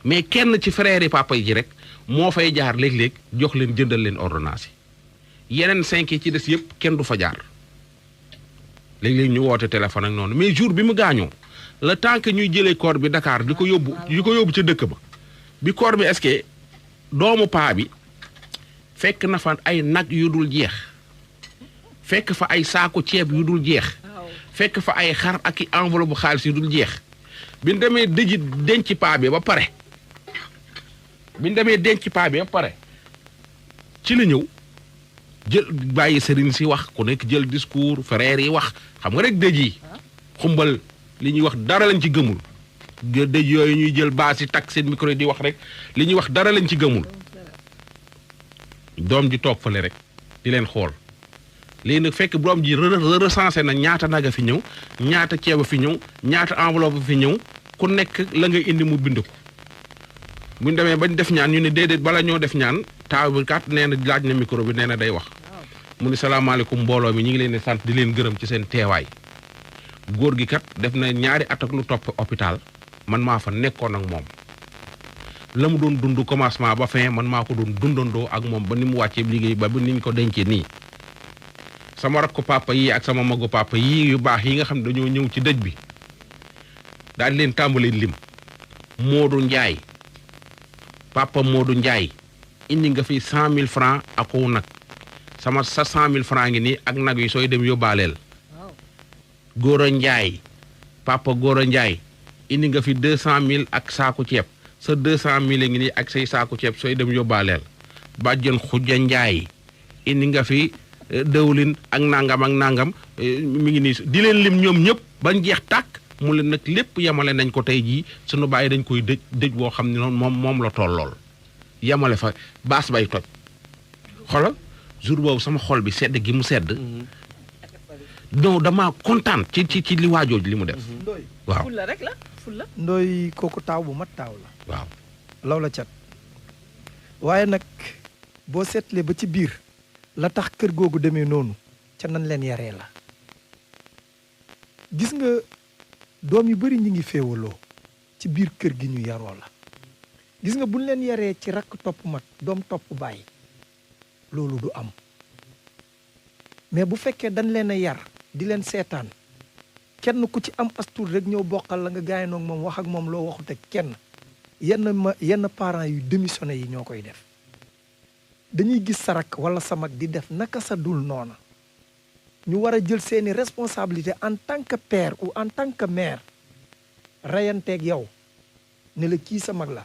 mais kenn ci frère yi papa ji rek moo fay jaar léeg-léeg jox leen jëndal leen ordonnance yi yeneen 5 yi ci des yëpp kenn du fa jaar léeg-léeg ñu woote téléphone ak noonu mais jour bi mu gaañoo le temps que ñuy jëlee corps bi Dakar di ko yóbbu ca dëkk ba bi corps bi est-ce doomu paa bi fekk na fa ay nag yu dul jeex fekk fa ay saaku ceeb yu dul jeex fekk fa ay xar ak i enveloppe bu xaalis yu dul jeex bi ñu demee denc paa bi ba pare ci la ñëw jël bàyyi sëriñ si wax ku nekk jël discours frère yi wax xam nga rek dëj yi xumbal li ñuy wax dara lañ ci gëmul dëj yooyu ñuy jël baas yi takk seen micro di wax rek li ñuy wax dara lañ ci gëmul doom ji toog fale rek di leen xool léegi nag fekk doom ji recensé na ñaata naga fi ñëw ñaata ceeba fi ñëw ñaata enveloppe fi ñëw ku nekk la nga indi mu bind ko buñ demee bañ def ñaan ñu ne déedéet bala ñoo def ñaan taaw bi kat nee na laaj na micro bi nee na day wax mu ni salaamaaleykum mbooloo mi ñu ngi leen di sant di leen gërëm ci seen teewaay góor gi kat def na ñaari at ak lu topp hôpital man maa fa nekkoon ak moom la mu doon dund commencement ba fin man maa ko doon dundandoo ak moom ba ni mu wàccee liggéey ba ni ñu ko dencee nii sama rakku papa yi ak sama magu papa yi yu baax yi nga xam ne dañoo ñëw ci dëj bi daal leen tàmbalee lim Modou Ndiaye papa Modou Ndiaye indi nga fi 100 000 francs ak nag sa 100 000 francs ngi nii ak nag yi sooy dem yóbbaaleel Gora Ndiaye papa Gora Ndiaye indi nga fi 200 000 ak saaku ceeb sa 200 000 ngi nii ak say saaku ceeb sooy dem yóbbaaleel bàjjen Xujja Ndiaye indi nga fi dëwlin ak nangam mi ngi nii di leen lim ñoom ñëpp bañ jeex tàkk mu leen nag lépp yemale nañ ko tey jii sunu bàyyi dañ koy dëj boo xam ne noonu moom la tollool yemale fa baas bay toj xoolal jour boobu sama xol bi sedd gi mu sedd donc dama kontaan ci li waajooj li mu def waaw fulla rek la fulla ndooy kooku taaw bu mat taaw la waaw law la cat waaye nag boo seetlee ba ci biir la tax kër googu demee noonu ca nan leen yaree la gis nga doom yu bari ñi ngi féewaloo ci biir kër gi ñu yaroo la gis nga buñ leen yaree ci rakk topp mag doom topp bàyyi loolu du am mais bu fekkee dañ leen a yar di leen seetaan kenn ku ci am astuur rek ñëw bokkal la nga gaayanoog moom wax ak moom loo waxute kenn yenn parents yu démissionné yi ñoo koy def dañuy gis sa rakk wala sa mag di def naka sa dul noona ñu war a jël seeni responsabilité en tant que père ou en tant que mère reyanteeg yow ne la kii sa mag la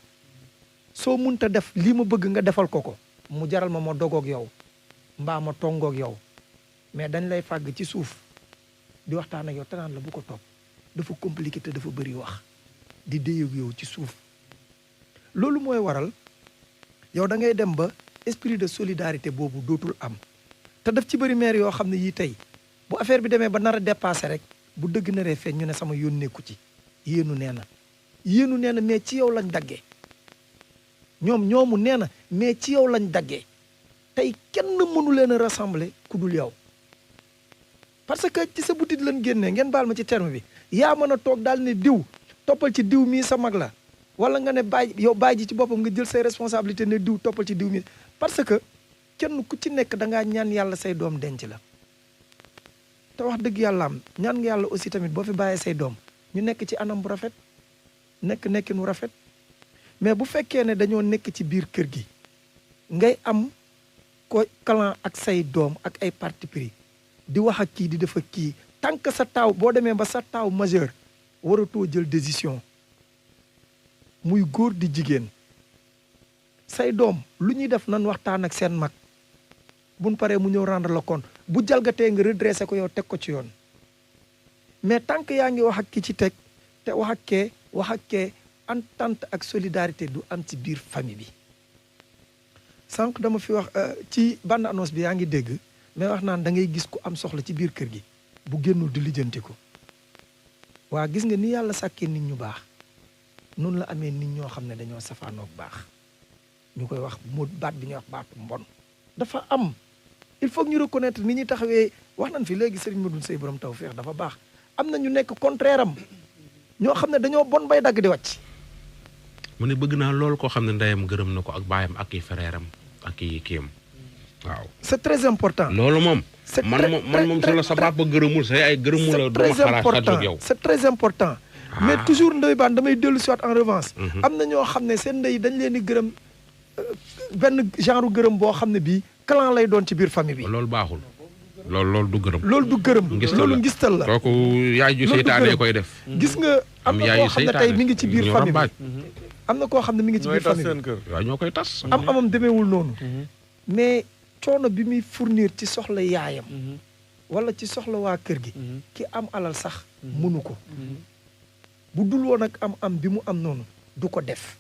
soo munta def lii ma bëgg nga defal ko mu jaral ma dogoog yow mbaa ma tongoog yow mais dañ lay fàgg ci suuf di waxtaan ak yow te naan la bu ko topp dafa compliqué te dafa bëri wax di déyeeg yow ci suuf loolu mooy waral yow da ngay dem ba esprit de solidarité boobu dootul am te daf ci bëri maire yoo xam ne yii tey bu affaire bi demee ba nar a dépassé rek bu dëgg naree feeñ ñu ne sama yónneeku ci yéenu nee na mais ci yow lañ daggee ñoomu nee na mais ci yow lañ daggee tey kenn mënu leen a rassembler ku dul yow parce que ci sa butit lañ génnee ngeen baal ma ci terme bi yaa mën a toog daal ne diw toppal ci diw mii sa mag la wala nga ne bàyyi ji ci boppam nga jël say responsabilité ne diw toppal ci diw mii parce que kenn ku ci nekk da ngaa ñaan yàlla say doom denc la te wax dëgg yàlla am ñaan nga yàlla aussi tamit boo fi bàyyee say doom ñu nekk ci anam bu rafet nekkin wu rafet mais bu fekkee ne dañoo nekk ci biir kër gi ngay am ko clan ak say doom ak ay parti pris di wax ak kii di def ak kii tant que sa taaw boo demee ba sa taaw majeur waratoo jël décision muy góor di jigéen say doom lu ñuy def nan waxtaan ak seen mag buñ paree mu ñëw rendre la compte bu jalgatee nga redressé ko yow teg ko ci yoon mais tant que yaa ngi wax ak ki ci teg te wax ak kee entente ak solidarité du am ci biir famille bi sànq dama fi wax ci bande annonce bi yaa ngi dégg mais wax naan da ngay gis ku am soxla ci biir kër gi bu génnul di lijjanti ko waa gis nga ni yàlla sàkkee nit ñu baax noonu la amee nit ñoo xam ne dañoo safaanoog baax ñu koy wax mu baat bi ñuy wax baatu mbon dafa am il faut que ñu reconnaître ni ñuy taxawee wax nañ fi léegi Serigne Medoune Seye borom tawfeex dafa baax am na ñu nekk contraire am ñoo xam ne dañoo bon bay dagg di wàcc. mu ne bëgg naa loolu koo xam ne ndeyam gërëm na ko ak baayam ak i frère am ak i kiyam waaw. c'est très important. loolu moom. man moom su la sa papa gërëmul say ay gërëmul la duma xalaat ak yow. c'est très important. mais toujours Ndoye Bane damay dellu si waat en revanche. am na ñoo xam ne seen ndey dañ leen di gërëm benn genre gërëm boo xam ne bii clan lay doon ci biir famille bi. loolu baaxul. loolu du gërëm. loolu du gërëm. loolu ngistal la kooku yaay ju seytaane koy def. gis nga am na koo xam ne tey mi ngi ci biir famille bi. am na koo xam ne mi ngi ci biir famille bi. waaw ñoo koy tas. amam demeewul noonu. mais coono bi muy fournir ci soxla yaayam. wala ci soxla waa kër gi. ki am alal sax mënu ko. bu dul woon ak am bi mu am noonu du ko def.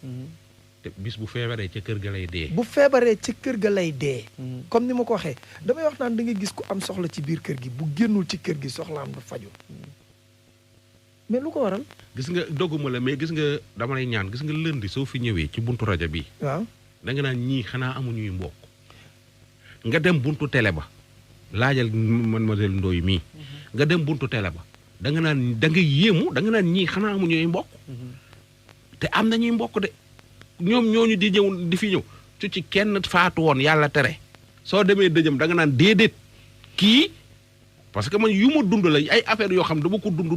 te bis bu feebaree ca kër ga lay dee. bu feebaree ca kër ga lay dee. comme ni ma ko waxee damay wax naan da nga gis ku am soxla ci biir kër gi bu génnul ci kër gi soxlaam du faju mais lu ko waral. gis nga doguma la mais gis nga dama lay ñaan gis nga lëndi soo fi ñëwee ci buntu rajo bi. waaw da nga naan ñii xanaa amuñuy mbokk. nga dem buntu télé ba laajal mademoiselle Ndoye mii. nga dem buntu télé ba da nga naan da nga yéemu da nga naan ñii xanaa amuñuy mbokk. te am nañuy mbokk de. ñoom ñooñu di ñëw di fi ñëw su ci kenn faatu woon yàlla tere soo demee dëjëm da nga naan déedéet kii parce que man yu ma dund la ay affaire yoo xam dama ko dund.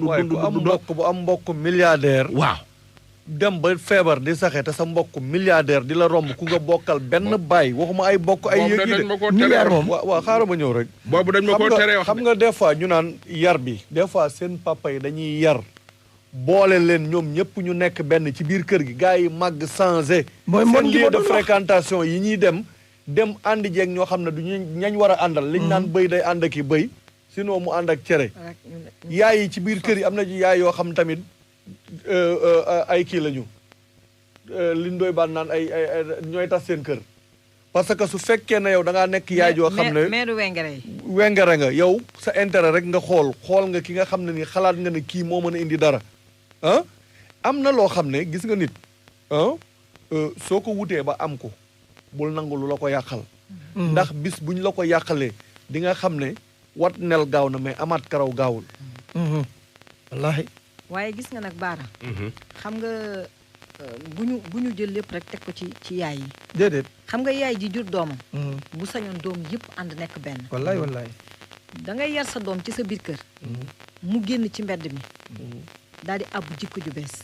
waaye ku am mbokk bu am mbokk milliardaire. waaw dem ba feebar di saxe te sa mbokk milliardaire di la romb ku nga bokkal benn baay waxuma ay bokk ay. boobu dañ ma ko tere milliard moom waaw xaaral ma ñëw rek. boobu dañ ma ko tere wax xam nga des fois ñu naan yar bi des fois seen papa yi dañuy yar. boole leen ñoom ñëpp ñu nekk benn ci biir kër gi gars yi màgg changé. mooy seen lieu de fréquentation yi ñuy dem ànd jeeg ñoo xam ne du ñu ñañ war a àndal. liñ naan bëy day ànd ak i bëy sinon mu ànd ak cere. yaay yi ci biir kër yi am na ci yaay yoo xam tamit ay kii lañu liñ Ndoye Bane naan ay ñooy tas seen kër. parce que su fekkee ne yow da ngaa nekk yaay joo xam ne meeru wengere yi. wengere nga yow sa intérêt rek nga xool nga ki nga xam ne ni xalaat nga ne kii moo mën a indi dara. am na loo xam ne gis nga nit soo ko wutee ba am ko bul nangu lu la ko yàqal. ndax bis buñ la ko yàqalee di nga xam ne wat nel gaaw na mais amaat karaw gaawul. wallaahi. waaye gis nga nag baara. xam nga bu ñu jël lépp rek teg ko ci yaay yi. déedéet. xam nga yaay ji jur doomam. bu sañoon doom yëpp ànd nekk benn. wallaay. da ngay yar sa doom ci sa biir kër. mu génn ci mbedd mi. daal di àbbu jikko ju bees.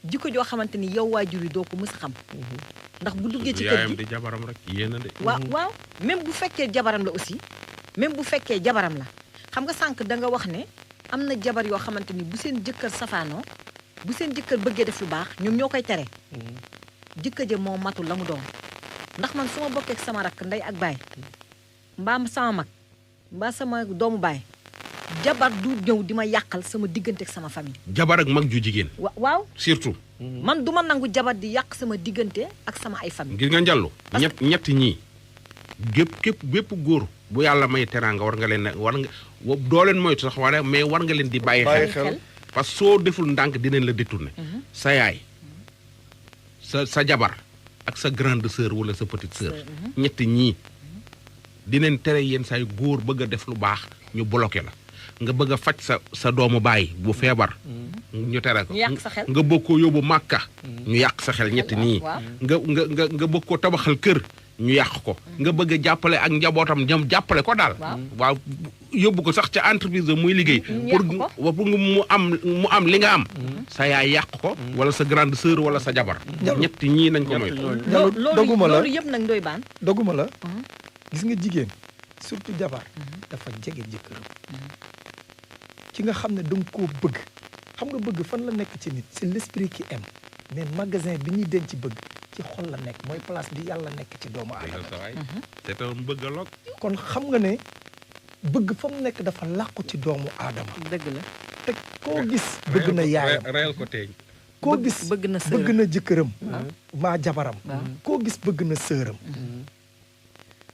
jikko joo xamante ni yow waajur yi doo ko mës a xam. ndax bu duggee ci kër gi yaayam di jabaram rek yéen a de. waaw même bu fekkee jabaram la aussi même bu fekkee jabaram la xam nga sànq da nga wax ne am na jabar yoo xamante ni bu seen jëkkër safaanoo bu seen jëkkër bëggee def lu baax ñoom ñoo koy tere. jëkkër ja moo matul la mu doon ndax man su ma bokkee ak sama rakk ndey ak baay mbaa sama mag mbaa sama doomu baay jabar du ñëw di ma yàqal sama diggante ak sama famille. jabar ak mag ju jigéen. waaw surtout. man du ma nangu jabar di yàq sama diggante ak sama ay famille. ngir nga njallu ñett ñii bépp góor bu yàlla may teraanga war nga leen doo leen moytu sax wala mais war nga leen di bàyyi xel. parce que soo deful ndànk dinañ la détourné. sa yaay sa jabar ak sa grande sœur wala sa petite sœur. ñett ñii dinañ tere yenn say góor bëgg a def lu baax ñu bloqué la. nga bëgg a faj sa doomu baay bu feebar. ñu tere ko nga bëgg koo yóbbu màkka. ñu yàq sa xel ñetti nii. nga bëgg koo tabaxal kër. ñu yàq ko. nga bëgg a jàppale ak njabootam ñoom jàppale ko daal. waaw yóbbu ko sax ca entreprise muy liggéey. pour mu am li nga am. sa yaay yàq ko. wala sa grande sœur wala sa jabar. ñetti ñii nañ ko moytu. loolu yëpp nag Ndoye Bane. doguma la gis nga jigéen surtout jabar dafa jege jëkkëram. ci nga xam ne danga koo bëgg xam nga bëgg fan la nekk ci nit c'est l'esprit qui aime mais magasin bi ñuy denc bëgg ci xol la nekk mooy place bi yàlla nekk ci doomu aadama. c'est un bëggaloog. kon xam nga ne bëgg fa mu nekk dafa làqu ci doomu aadama. dëgg la te koo gis bëgg na yaayam reyal ko teeñ. koo gis bëgg na jëkkëram maa jabaram koo gis bëgg na sëram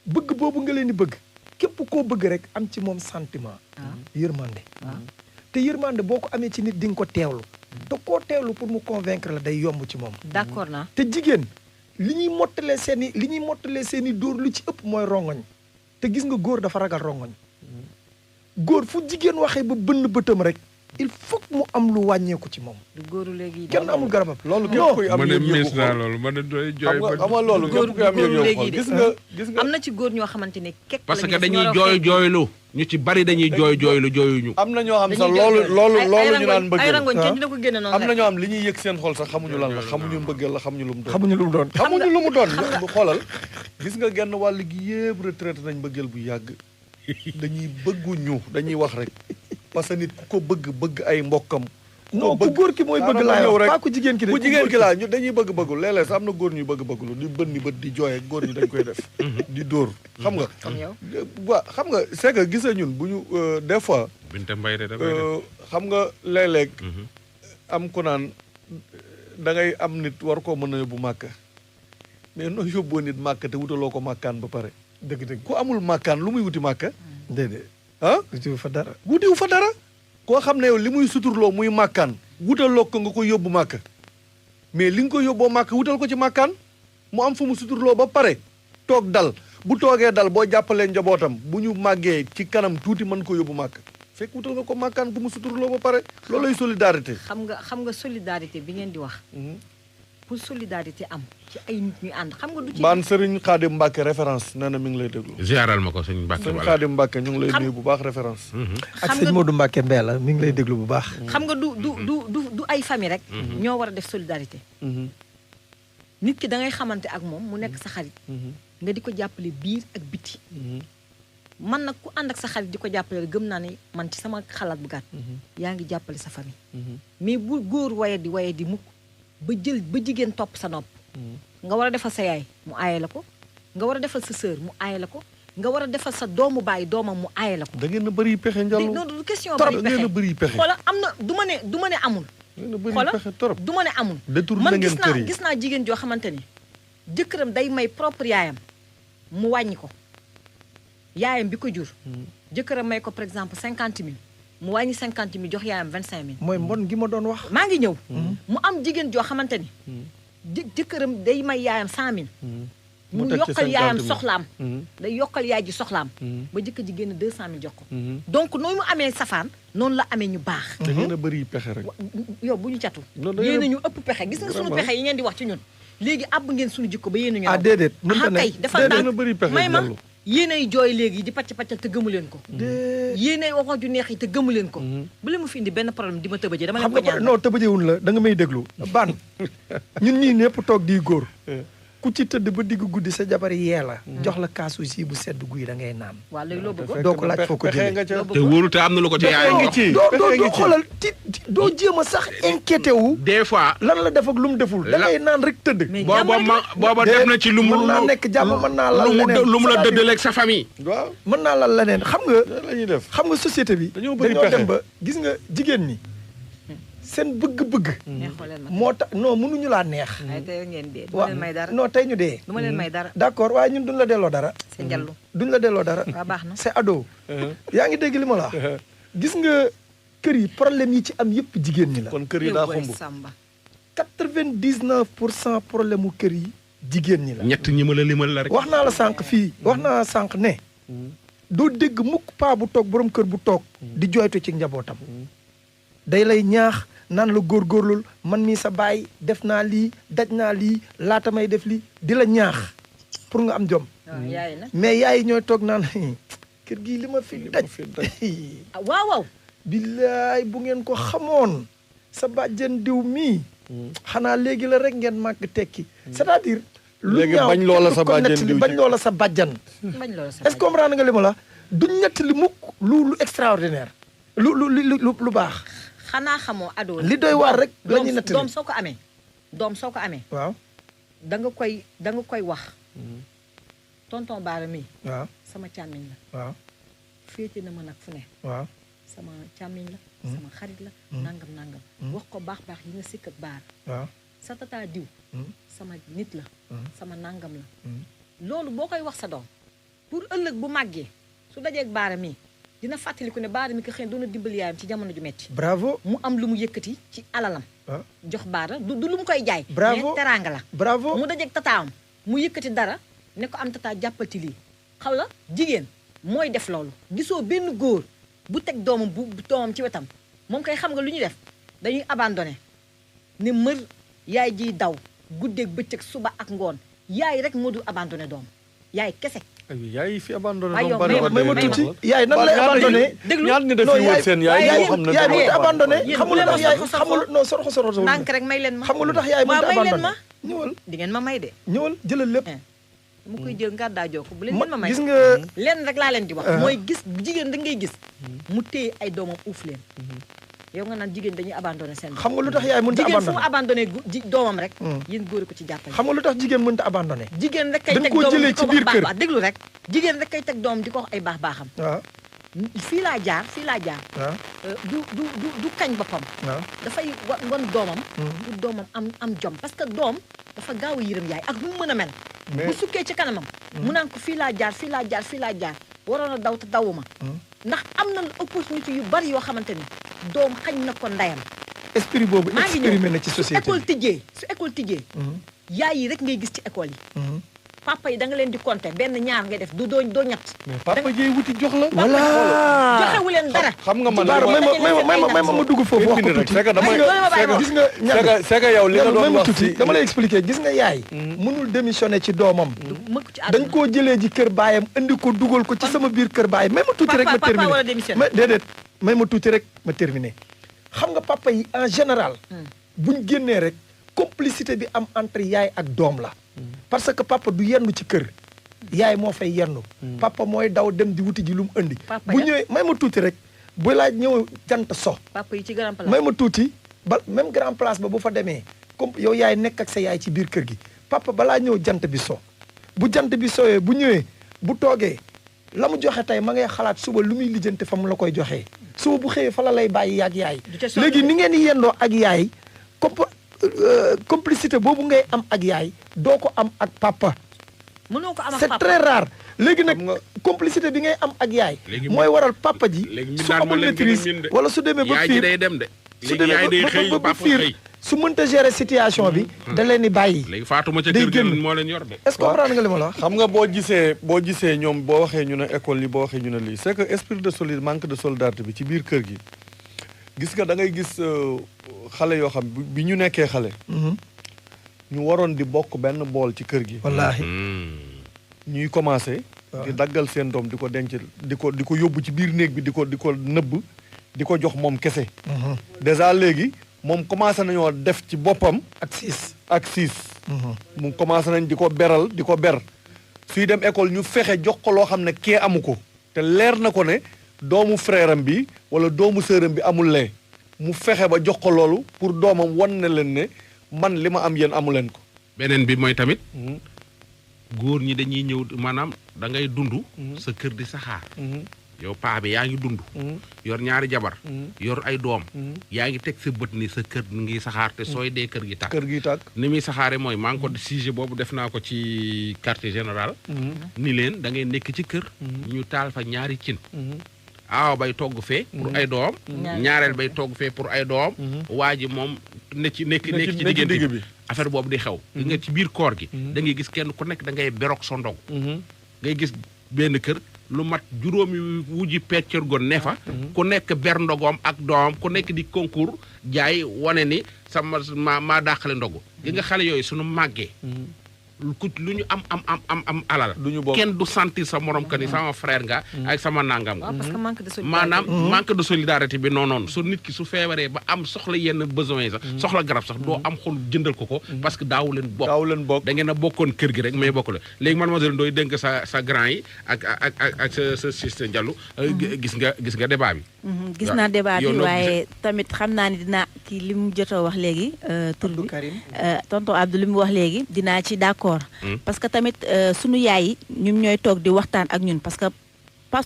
bëgg boobu nga leen di bëgg képp koo bëgg rek am ci moom sentiment yërmande te yërmande boo ko amee ci nit di nga ko teewlu te koo teewlu pour mu convaincre la day yomb ci moom. d'accord naa. te jigéen li ñuy mottalee seen i dóor lu ci ëpp mooy rongoñ te gis nga góor dafa ragal rongoñ góor fu jigéen waxee ba bënn bëtam rek il faut que mu am lu wàññeeku ci moom. du góoru léegi kenn amul garabam. loolu képp kuy am yëg-yëgu xool loolu man doy jooy ba xam nga loolu képp kuy am yëg-yëgu xool gis nga am na ci góor ñoo xamante ne kekk parce que dañuy jooylu ñu ci bari dañuy jooylu jooyuñu. am na ñoo xam sax loolu ñu naan mbëggeel ay rangoñ kenn dina ko génne noonu am na ñoo xam li ñuy yëg seen xol sax xamuñu lan la xamuñu mbëggeel la xamuñu lu mu doon. xamuñu lu mu doon. xoolal gis nga genn wàll gi yëpp retraité nañ mbëggeel bu yàgg dañuy bëgguñu dañuy wax rek parce que nit ku ko bëgg ay mbokkam. non ku góor ki mooy bëgg laa yow pas ku jigéen ki de. ku jigéen ki laa ñu dañuy bëgg-bëggul léeg-léeg sax am na góor ñuy bëgg-bëggulu di bënni bët di jooy ak góor ñi dañ koy def di dóor xam nga. waaw xam nga c'est que gis ñun bu ñu des fois. Binta Mbaye de da koy def xam nga léeg-léeg am ku naan da ngay am nit war koo mën a yóbbu màkk mais noo yóbboo nit màkk te wutaloo ko màkkaan ba pare. dëgg ku amul màkkaan lu muy wuti màkk. déedéet wutiwu fa dara. wutiwu fa dara. koo xam ne yow li muy suturloo muy màkkaan wutaloo ko nga ko yóbbu màkk mais li nga ko yóbboo màkk wutal ko ci màkkaan mu am fu mu suturloo ba pare toog dal bu toogee dal boo jàppalee njabootam bu ñu màggee ci kanam tuuti mën ko yóbbu màkk fekk wutal nga ko màkkaan bu mu suturloo ba pare loolay solidarité. xam nga solidarité bi ngeen di wax. pour solidarité am ci ay nit ñu ànd xam nga du ci. man Serigne Khadim Mbacke référence nee na mi ngi lay déglu. ziaral ma ko sëñ Mbacke Serigne Khadim Mbacke ñu ngi lay nuyu bu baax référence. ak sëñ Modou Mbacke Mbella mi ngi lay déglu bu baax. xam nga du ay famille rek. ñoo war a def solidarité. nit ki da ngay xamante ak moom mu nekk sa xarit. nga di ko jàppale biir ak biti. man nag ku ànd ak sa xarit di ko jàppale gëm naa ne man ci sama xalaat bu gàtt. yaa ngi jàppale sa famille. mais bu góor waye di mukk ba jigéen topp sa nopp. nga war a defal sa yaay mu aaye la ko nga war a defal sa sœur mu aaye la ko nga war a defal sa doomu baay doomam mu aaye la ko. da ngeen a bëri pexe Ndiallo. non du question bëri pexe xoola am na du ma ne amul. xoola du ma ne amul. man gis naa jigéen joo xamante ni jëkkëram day may propre yaayam mu wàññi ko yaayam bi ko jur. jëkkëram may ko par exemple 50 000. mu wàññi 50 000 jox yaayam 25 000. mooy mbon gi ma doon wax. maa ngi ñëw. mu am jigéen joo xamante ni. jëkkëram day may yaayam 100 000. mu yokkal yaayam soxlaam. day yokkal yaay ji soxlaam. ba jëkkër ji génn 200 000 jox ko. donc noonu mu amee safaan noonu la amee ñu baax. da ngeen a bëri pexe rek. yow bu ñu catu. yéen a ñu ëpp pexe gis nga sunu pexe yi ngeen di wax ci ñun. léegi àbb ngeen sunu jikko ba yéen a ñu. ah déedéet mënta ne dafa ndànk may ma yéenay jooy léegi di pacc-paccal te gëmu leen ko. yéenay waxoo ju neex yi te gëmu leen ko. bu leen mu fi indi benn problème di ma tëbëjee dama leen ko ñaan. non tëbëjeewul la da nga may déglu ban ñun ñii ñëpp toog di góor ku ci tëdd ba digg guddi sa jabar yee la jox la kaasu si bu sedd guy da ngay naan. waaw léegi loo bëgg doo ko laaj foo ko jëlee te wóolu te am na lu ko ci yaay doo xoolal doo jéem a sax inquiété wu. des fois lan la def ak lu mu deful. da ngay naan rek tëdd. booba def na ci lu mu mën naa nekk jàmm mën naa lal leneen lu mu la dëddaleeg sa famille. waaw mën naa lal leneen xam nga. la ñuy def xam nga société bi. dañoo dem ba gis nga jigéen ñi. seen bëgg-bëgg. moo tax non mënuñu laa neex. ay tey ngeen dee du ma leen may dara. non tey ñu dee. du ma leen may dara. d'accord waaye ñun duñ la delloo dara. c'est njallu duñ la delloo dara. waaw baax na c'est ado. yaa ngi dégg li ma la wax. gis nga kër yi problème yi ci am yëpp jigéen ñi la. kon kër yi daa xumb 99% problème mu kër yi jigéen ñi la. ñett ñi ma la limal la rek. wax naa la sànq fii wax naa la sànq ne. doo dégg mukk paa bu toog borom kër bu toog. di jooytu ci njabootam. day lay ñaax. naan la góorgóorlul man mii sa baay def naa lii daj naa lii laata may def lii di la ñaax pour nga am jom. mais yaay ñooy toog naan kër gii li ma fi daj. waaw waaw. billaay bu ngeen ko xamoon sa bàjjen diw mii. xanaa léegi la rek ngeen màgg tekki. c'est-à-dire. lu ñaaw bañ loola sa bàjjen diw bañ loola sa bàjjan. est-ce que comprendre nga li ma la du ñett li mukk lu extraordinaire. lu baax. xanaa xamoo ado li doy waar rek la ñuy nettali doom soo ko amee waaw da nga koy wax tonton Baara mi waaw sama càmmiñ la waaw féete na ma nag fu ne waaw sama càmmiñ la sama xarit la nangam wax ko baax yi nga sikk ak Baara waaw sa tata diw sama nit la sama nangam la loolu boo koy wax sa doom pour ëllëg bu màggee su dajeeg Baara mi dina fàttaliku ne Baara mi ko xëy doon na dimbali yaayam ci jamono ju metti bravo mu am lu mu yëkkati ci alalam jox Baara du lu mu koy jaay bravo mais teraanga la bravo mu dajeeg tataawam mu yëkkati dara ne ko am tata jàppal ci lii xaw la jigéen mooy def loolu gisoo benn góor bu teg doomam bu doomam ci wetam moom kay xam nga lu ñuy def dañuy abandonné ne mër yaay jiy daw guddeeg bëccëg suba ak ngoon yaay rek moo dul abandonné doom yaay kese. yaay fi abandonné aywa may ma tuuti yaay nan lay abandonné. déglu ñaar ñi def fi wër seen yaay yoo xam ne yaay mënut a abandonné xamul lu tax yaay xamul non sorxo ndànk rek may leen ma xam nga lu tax yaay mënut a may leen abandonné ma ñëwal di ngeen ma may de ñëwal jëlal lépp mu koy jël ngàddaa joo ko bu leen ma may gis nga leen rek laa leen di wax mooy gis jigéen da ngay gis mu téye ay doomam uuf leen yow nga naan jigéen dañuy abandonné seen xam nga lu tax yaay mënut a jigéen fu abandonné mu abandonné doomam rek yéen góor ko ci jàppale xam nga lu tax jigéen mënut a abandonné jigéen rek kay dañ teg koo doomam jëlee di ci ko biir wax kër baax baax déglu rek jigéen rek kay teg doomam di ko wax ay baax baaxam waaw fii laa jaar waaw du kañ boppam waaw dafay wan doomam pour doomam am jom parce que doom dafa gaaw a yërëm yaay ak nu mu mën a mel bu sukkee ci kanamam mu naan ko fii laa jaar waroon a daw te dawuma ndax am na opportunité yu bari yoo xamante ni doom xañ na ko ndeyam esprit boobu maa ngi exprimé na ci société su école tijjee yaay yi rek ngay gis ci école yi papa yi da nga leen di compter benn ñaar ngay def doo ñett mais papa jiy wuti jox la voilà joxewu leen dara xam nga man may ma dugg foofu wax ko tuuti gis nga ñaar c'est que yow li nga doon wax tuuti dama lay expliquer gis nga yaay mënul démissionner ci doomam dañ koo jëlee ji kër baayam indi ko dugal ko ci sama biir kër baay may ma tuuti rek ma terminer déedéet may ma tuuti rek ma terminer xam nga papa yi en général buñ génnee rek complicité bi am entre yaay ak doom la parce que papa du yendu ci kër yaay moo fay yendu papa mooy daw dem di wuti ji lu mu indi bu ñëwee may ma tuuti rek bu laaj ñëw jant so papa yi ci grand place may ma tuuti ba même grand place ba bu fa demee comme yow yaay nekk ak sa yaay ci biir kër gi papa balaa ñëw jant bi so bu jant bi sowee bu ñëwee bu toogee la mu joxe tey ma ngay xalaat suba lu muy lijjante fa mu la koy joxee suba bu xëyee fa la lay bàyyi yaag yaay léegi ni ngeen di yendoo ak yaay complicité boobu ngay am ak yaay doo ko am ak papa mënoo ko am ak c'est papa très rare léegi nag complicité bi ngay am ak yaay mooy waral papa ji su amul maîtrise wala su demee ba fiir day dem de su demee ba fiir su mënta gérer situation bi da leen di bàyyi léegi faatuma ca kër gi moo leen yor de est-ce que comprendre nga li ma la wax xam nga boo gisee ñoom boo waxee ñu ne école yi boo waxee ñu ne lii c'est que esprit de manque de solidarité bi ci biir kër gi gis nga da ngay gis xale yoo xam bi ñu nekkee xale ñu waroon di bokk benn bool ci kër gi wallaahi ñuy commencé di daggal seen doom di ko denc di ko yóbbu ci biir néeg bi di ko nëbb di ko jox moom kese déjà léegi moom commencé nañoo def ci boppam ak siis mu commencé nañ di ko beral di ko ber suy dem école ñu fexe jox ko loo xam ne kee amu ko te leer na ko ne doomu frère am bi wala doomu sœuram bi amul lee mu fexe ba jox ko loolu pour doomam wan na leen ne man li ma am yéen amu leen ko beneen bi mooy tamit góor ñi dañuy ñëw maanaam da ngay dund sa kër di saxaar yow paa bi yaa ngi dund yor ñaari jabar yor ay doom yaa ngi teg sa bët ni sa kër ngi saxaar te sooy dee kër gi tàkk ni muy saxaare mooy maa ngi ko sujet boobu def naa ko ci quartier général ni leen da ngay nekk ci kër ñu taal fa ñaari cin aaw bay togg fee pour ay doom ñaareel bay togg fee pour ay doom waa ji moom nekk ci diggante bi affaire boobu di xew gi nga ci biir koor gi da ngay gis kenn ku nekk da ngay berok sa ndog ngay gis benn kër lu mat juróomi wujji peccer gon ne fa ku nekk ber ndogoom ak doom ku nekk di concours jaay wane ni sama maa dàqale ndogu gi nga xale yooyu suñu màggee lu ñu am alal kenn du sentir sa morom que ni sama frère nga ak sama nangam nga maanaam manque de solidarité bi non su nit ki su feebaree ba am soxla yenn besoin sax soxla garab sax doo am xol jëndal ko parce que daawu leen bokk da ngeen a bokkoon kër gi rek mais bokk la léegi mademoiselle Ndoye dénk sa grand yi ak sa sister Diallo gis nga débat bi gis naa débat bi waaye tamit xam naa ni dinaa ci li mu jotoo wax léegi tur bi tonton Abdou li mu wax léegi dinaa ci d'accord parce que tamit sunu yaay yi ñun ñooy toog di waxtaan ak ñun parce que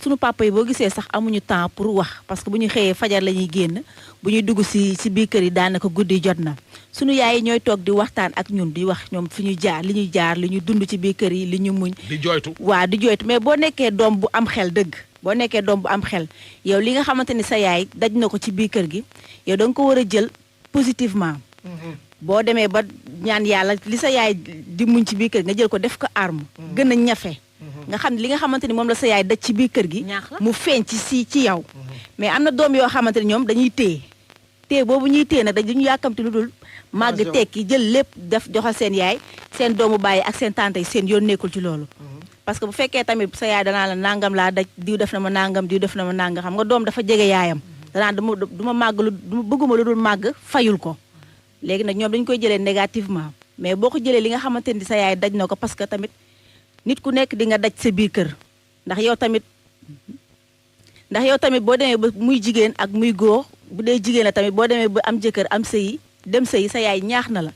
sunu papa yi boo gisee sax amuñu temps pour wax parce que bu ñu xëyee fajar la ñuy génn bu ñuy dugg si biir kër yi daanaka guddi jot na sunu yaay yi ñooy toog di waxtaan ak ñun di wax ñoom fi ñu jaar li ñuy dund ci biir kër yi li ñu muñ di jooytu waaw di jooytu mais boo nekkee doom bu am xel dëgg boo nekkee doom bu am xel yow li nga xamante ni sa yaay daj na ko ci biir kër gi yow da nga ko war a jël positivement. boo demee ba ñaan yàlla li sa yaay di muñ ci biir kër gi nga jël ko def ko arme. gën a ñafe. nga xam ne li nga xamante ni moom la sa yaay daj ci biir kër gi. mu feeñ ci yow. mais am na doom yoo xamante ni ñoom dañuy téye boobu ñuy téye nag dañu yàkkamti lu dul màgg tekki jël lépp def joxal seen yaay seen doomu bàyyi ak seen tante yi seen yoon nekkul ci loolu. parce que bu fekkee tamit sa yaay danaa la nangam laa daj diw def na ma nangam diw def na ma nangam xam nga doom dafa jege yaayam danaa du ma màgg du bëgguma lu dul màgg fayul ko. léegi nag ñoom dañu koy jëlee négativement mais boo ko jëlee li nga xamante ni sa yaay daj na ko parce que tamit nit ku nekk di nga daj sa biir kër ndax yow tamit boo demee ba muy jigéen ak muy góor bu dee jigéen la tamit boo demee ba am jëkkër am sëyi dem sëyi sa yaay ñaax na la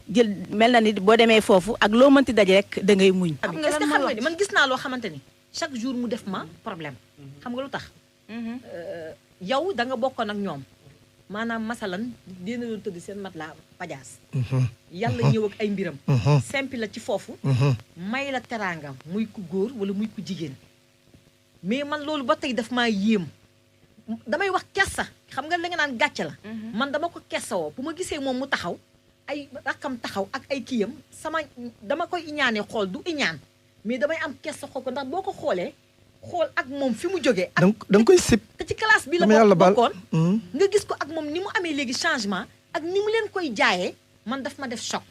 jël mel na ni boo demee foofu ak loo mënti daj rek da ngay muñ. est-ce que xam nga ni man gis naa loo xamante ni chaque jour mu def ma problème xam nga lu tax. yow da nga bokkoon ak ñoom. maanaam masalan dina doon tëdd seen mat la pajaas yàlla ñëw ak ay mbiram simpi la ci foofu may la teraangam muy ku góor wala muy ku jigéen mais man loolu ba tey daf maa yéem damay wax kessa xam nga la nga naan gàcce la man dama ko kessawoo bu ma gisee moom mu taxaw ay rakkam taxaw ak ay kiyam dama koy iñaane xool du iñaan mais damay am kessa xool ko ndax boo ko xoolee xool ak moom fi mu jógee da nga koy sib te ci classe bi la bokkoon nga gis ko ak moom ni mu amee léegi changement ak ni mu leen koy jaayee man daf ma def choc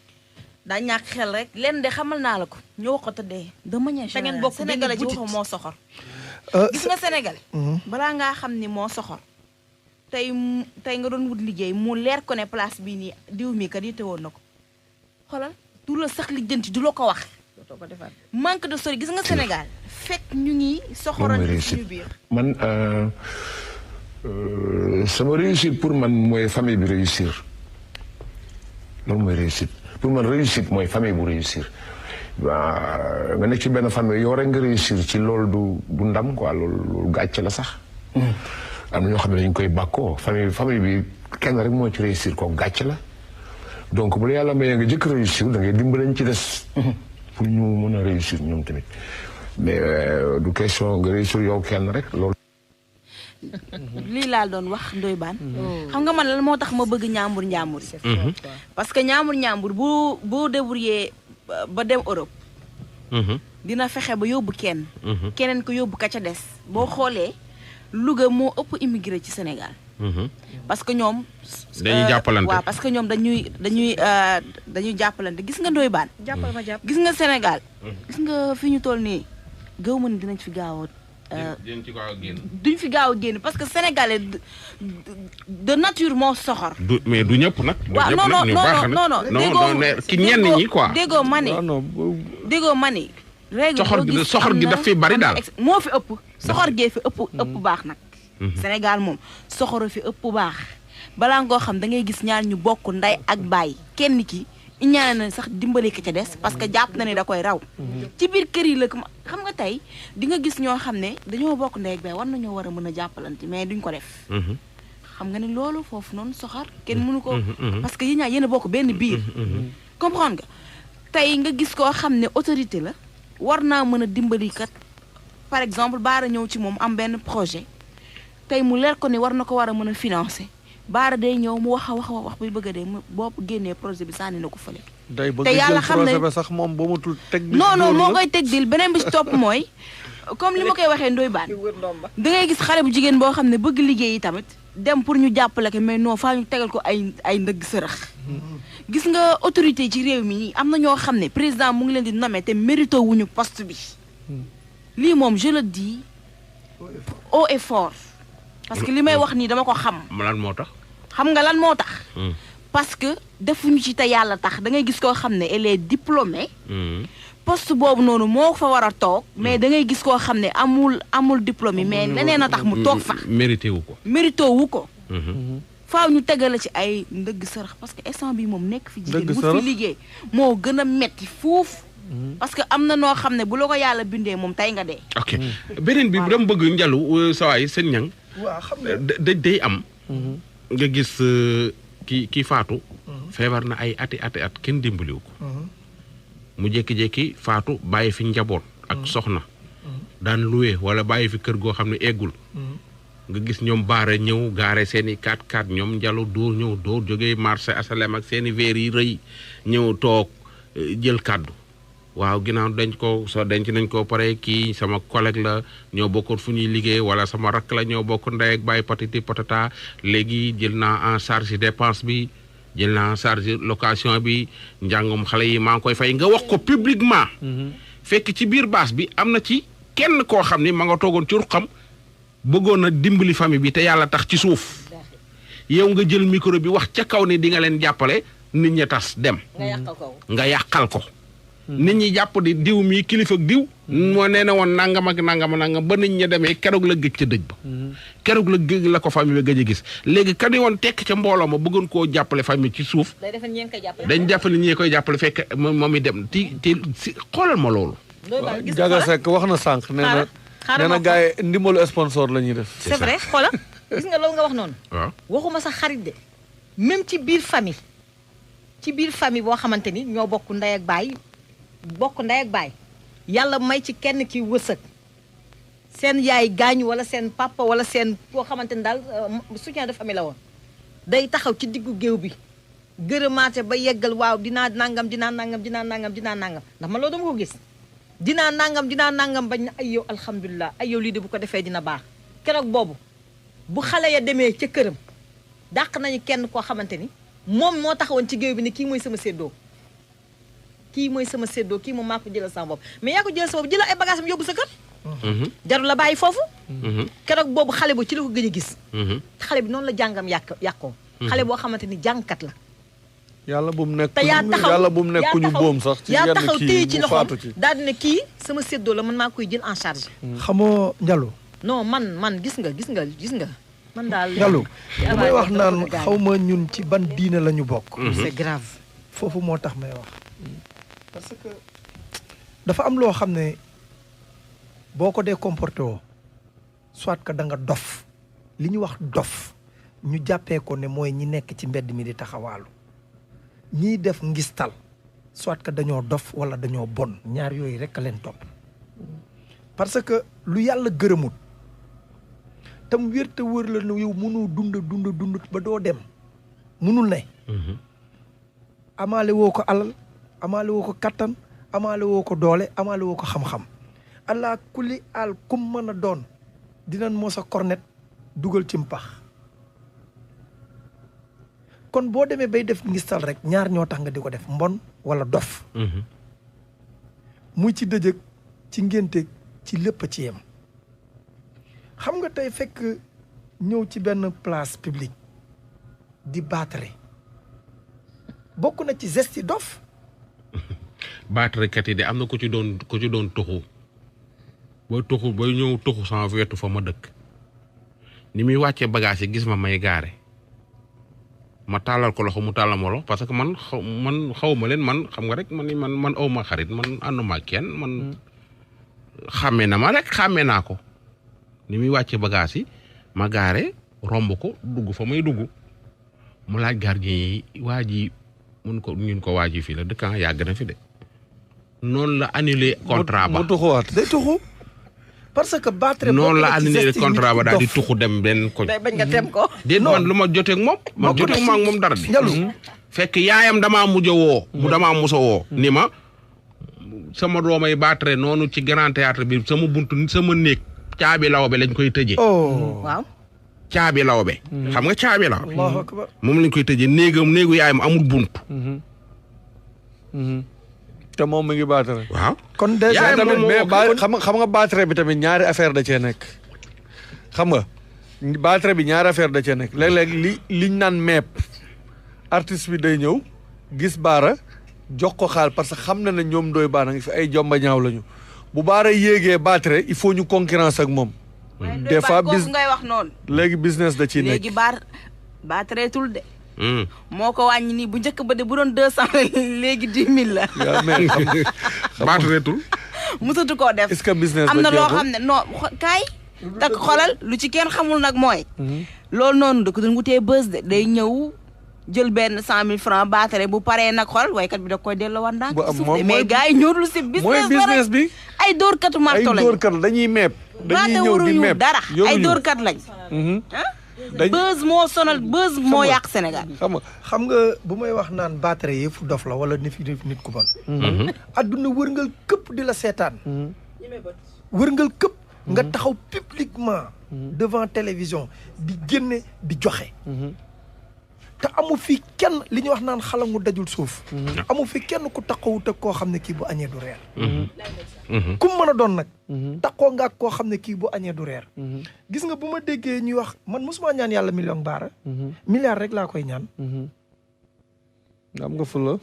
daa ñàkk xel rek leen de xamal naa la ko ñu wax ko tëddee de manière générale sénégalais ci waxu moo soxor gis nga sénégalais balaa ngaa xam ni moo soxor tey nga doon wut liggéey mu leer ko ne place bii nii diw mi kat yitte woon na ko xoolal du la sax lijjanti du la ko wax manque de sori gis nga Sénégal fekk ñu ngi soxorante suñu biir man sama réussite pour man mooy famille bi réussir loolu mooy réussite pour man réussite mooy famille bu réussir nga nekk ci benn famille yow rek nga réussir ci loolu du ndam quoi loolu gàcce la sax am na ñoo xam ne dañ koy bàkkoo famille bi kenn rek moo ci réussir ko gàcce la donc bu la yàlla mayee nga jëkk réussir da ngay dimbalañ ci des pour ñu mën a réussir ñoom tamit mais du question nga réussir yow kenn rek loolu. lii laa doon wax Ndoye Bane. xam nga man lan moo tax ma bëgg ñaambur parce que ñaambur bu débrouillé ba dem Europe. dina fexe ba yóbbu keneen ko yóbbu ka ca des boo xoolee Louga moo ëpp immigré ci Sénégal. parce que ñoom. dañuy jàppalante waaw parce que ñoom dañuy jàppalante gis nga Ndoye Bane. gis nga Sénégal. gis nga fi ñu toll nii gëw ma ni dinañ fi gaaw a. duñ fi gaaw a génn parce que sénégalais de nature moo soxor. mais du ñëpp nag. waaw non ki ñenn ñi quoi. déggoo ma ni. soxor gi daf fi bari daal. moo fi ëpp. soxor gee fi ëpp baax nag. Sénégal moom soxoro fi ëpp baax balaa ngoo xam da ngay gis ñaar ñu bokk nday ak baay kenn ki ñaane na sax dimbali ko ca des parce que jàpp na ne da koy raw. ci biir kër yi la xam nga tey di nga gis ñoo xam ne dañoo bokk ndey ak baay war nañoo war a mën a jàppalante mais duñ ko def. xam nga ne loolu foofu noonu soxor kenn mënu ko. parce que yéen ñaar yéen a bokk benn biir. comprendre nga tey nga gis koo xam ne autorité la war naa mën a dimbali kat par exemple baara ñëw ci moom am benn projet. tey mu leer ko ni war na ko war a mën a financer baara day ñëw mu wax buy bëgg a dee mu boo génnee projet bi sànni na ko fële. te yàlla xam ne ba sax moom boo matul teg. non moo koy teg dil beneen bi ci topp mooy comme li ma koy waxee Ndoye Bane da ngay gis xale bu jigéen boo xam ne bëgg liggéey yi tamit dem pour ñu jàppale ko mais non faa ñu tegal ko ay ndëgg sërëx. gis nga autorité ci réew mi am na ñoo xam ne président mu ngi leen di nommer te mérito wuñu poste bi lii moom je le dis haut et fort. parce que li may wax nii dama ko xam. lan moo tax. xam nga lan moo tax. parce que defuñu ci te yàlla tax da ngay gis koo xam ne elle est diplômée. poste boobu noonu moo fa war a toog. mais da ngay gis koo xam ne amul diplôme mais leneen a tax mu toog fa. mérité wu ko. faaw ñu tegale ci ay ndëgg sërëx parce que instant bi moom nekk fi jigéen bu fi liggéey moo gën a metti fuuf. parce que am na noo xam ne bu la ko yàlla bindee moom tey nga dee. ok beneen bi dama bëgg njalu sawaay seen ñang waaw xam nga day am. nga gis kii faatu. feebar na ay ati at kenn dimbaliwu ko. mu jékki-jékki faatu bàyyi fi njaboot ak soxna. daan loué wala bàyyi fi kër goo xam ne eggul nga gis ñoom baare ñëw gaare seen i 4x4 ñoom njalo dóor ñëw dóor jógee marché asalem ak seen i verre yi rëy ñëw toog jël kàddu waaw ginnaaw denc nañ ko pare kii sama collègue la ñoo bokkoon fu ñuy liggéey wala sama rakk la ñoo bokk ndey ak bàyyi patati patata léegi jël naa en charge dépense bi jël naa en charge location bi njàngum xale yi maa ngi koy fay nga wax ko publiquement fekk ci biir baas bi am na ci kenn koo xam ni ma nga toogoon ci ruqam bëggoon na dimbali famille bi te yàlla tax ci suuf yow nga jël micro bi wax ca kaw ni di nga leen jàppale nit ña tas dem nga yàqal ko nit ñi jàpp di diw mi kilifa ak diw moo nee na woon nangam ak nangam ba nit ña demee keroog la gëj ca dëj ba keroog la gëj la ko famille ba gëj a gis léegi ka ni woon tekk ca mbooloo ma bëggoon koo jàppale famille ci suuf dañ jàppale ñi koy jàppale fekk moom i dem ti si xoolal ma loolu Jaga Seck wax na sànq nee na gars yi ndimbalu sponsor la ñuy def c'est vrai xoolal gis nga loolu nga wax noonu waxuma sax xarit de même ci biir famille boo xamante ni ñoo bokk ndey ak baay yàlla may ci kenn ki wërsëg seen yaay gaañu wala seen papa wala seen koo xamante ni daal soutien de famille la woon day taxaw ci diggu géew bi gërëmaate ba yeggal waaw dinaa nangam ndax man loolu dama ko gis dinaa nangam bañ na ay yow alhamdulilah ay yow lii de bu ko defee dina baax keroog boobu bu xale ya demee ca këram dàq nañu kenn koo xamante ni moom moo taxawoon ci géew bi ne kii mooy sama séddoo kii moom maa ko jëlal sama bopp mais yaa ko jëlal sa bopp jëlal ay bagages am yóbbu sa kër jarul la bàyyi foofu keroog boobu xale bu ci la ko gëj a gis xale bi noonu la jàngam yàqoo xale boo xamante ni jàngkat la yàlla bu mu nekk ñu boom sax ci yaa taxaw téye yenn ci kii mu faatu loxoom ci daal di ne kii sama séddoo la man maa koy jël en charge xamoo Ndiallo non man gis nga man daal Ndiallo damay wax naan xawma ñun ci ban diine la ñu bokk c'est grave foofu moo tax may wax parce que dafa am loo xam ne boo ko dee comporté woo soit que da nga dof li ñu wax dof ñu jàppee ko ne mooy ñi nekk ci mbedd mi di taxawaalu ñiy def ngistal soit que dañoo dof wala dañoo bon ñaar yooyu rek a leen topp parce que lu yàlla gërëmut tam wér te wër la ne yow mënoo dund ba doo dem mënul ne amaale woo ko alal amaale woo ko kattan amaale woo ko doole amaale woo ko xam-xam allah kulli al kum mën a doon dinañ moo sa cornet dugal ci mpax kon boo demee bay def ngistal rek ñaar ñoo tax nga di ko def mbon wala dof muy ci dëjëg ci ngénte ci lépp ci yem xam nga tey fekk ñëw ci benn place publique di baatare bokk na ci geste yi dof baatarekat yi de am na ku ci doon tuxu booy ñëw tuxu sama wetu fa ma dëkk ni muy wàccee bagage yi gis ma may gaare ma tàllal ko loxo mu tàllal ma loxo parce que man xaw ma leen man xam nga rek man aw ma xarit man ànduma kenn man xàmmee na ma rek xàmmee naa ko ni muy wàccee bagage yi ma gaare romb ko dugg fa may dugg mu laaj gardien yi waa ji ñun ko waa ji fii la dëkk yàgg na fi de noonu la annulé contrat ba mu tuxuwaat day tuxu parce que battre noonu la annulé contrat ba daal di tuxu dem benn ko day bañ nga tem ko déet man lu ma jotee ak moom man jotee ak moom dara di fekk yaayam damaa mujj woo mu damaa musa woo ni ma sama doomay battre noonu ci grand théâtre bi sama buntu sama néeg caabi lawbe lañ koy tëjee waaw caabi lawbe xam nga caabi la moom lañ koy tëjee néegu yaayam amul buntu te moom mi ngi baatare waaw kon déjà tamit mais xam nga baatare bi tamit ñaari affaire da cee nekk xam nga baatare bi ñaari affaire da cee nekk léeg-léeg liñ naan meep artiste bi day ñëw gis baara jox ko xaal parce que xam na ne ñoom Ndoye Bane ngi fi ay jomba ñaaw lañu bu baara yéegee baatare il faut ñu concurrence ak moom des fois ngay wax noonu léegi business da ciy nekk léegi baatareetul de moo ko wàññi nii bu njëkk ba de bu doon 200 léegi 10 000 la. yaa mais baatareetul. musatu koo def. est-ce que business am na loo xam ne non kaay. tak xolal lu ci kenn xamul nag mooy. loolu noonu da ko doon wutee bës de day ñëw jël benn 100 000 francs baatare bu paree nag xool waykat bi da koy delloo wan ndànk ci suuf mais gars yi ñëwul si business bi ay dóorkatu marto lañ ay dóorkat dañuy meeb dañuy ñëw di meeb dara ay dóorkat lañ buzz moo sonal buzz moo yàq Sénégal xam nga bu may wax naan baatare yëpp dof la wala nit ku bon adduna wërngal këpp di la seetaan wërngal këpp nga taxaw publiquement devant télévision di génne di joxe te amu fi kenn li ñuy wax naan xalangu dajul suuf amu fi kenn ku taxawut ak koo xam ne kii bu añee du reer ku mën a doon nag taxoo nga ak koo xam ne kii bu añee du reer gis nga bu ma déggee ñuy wax man mosuma ñaan yàlla million baara milliard rek laa koy ñaan am nga fula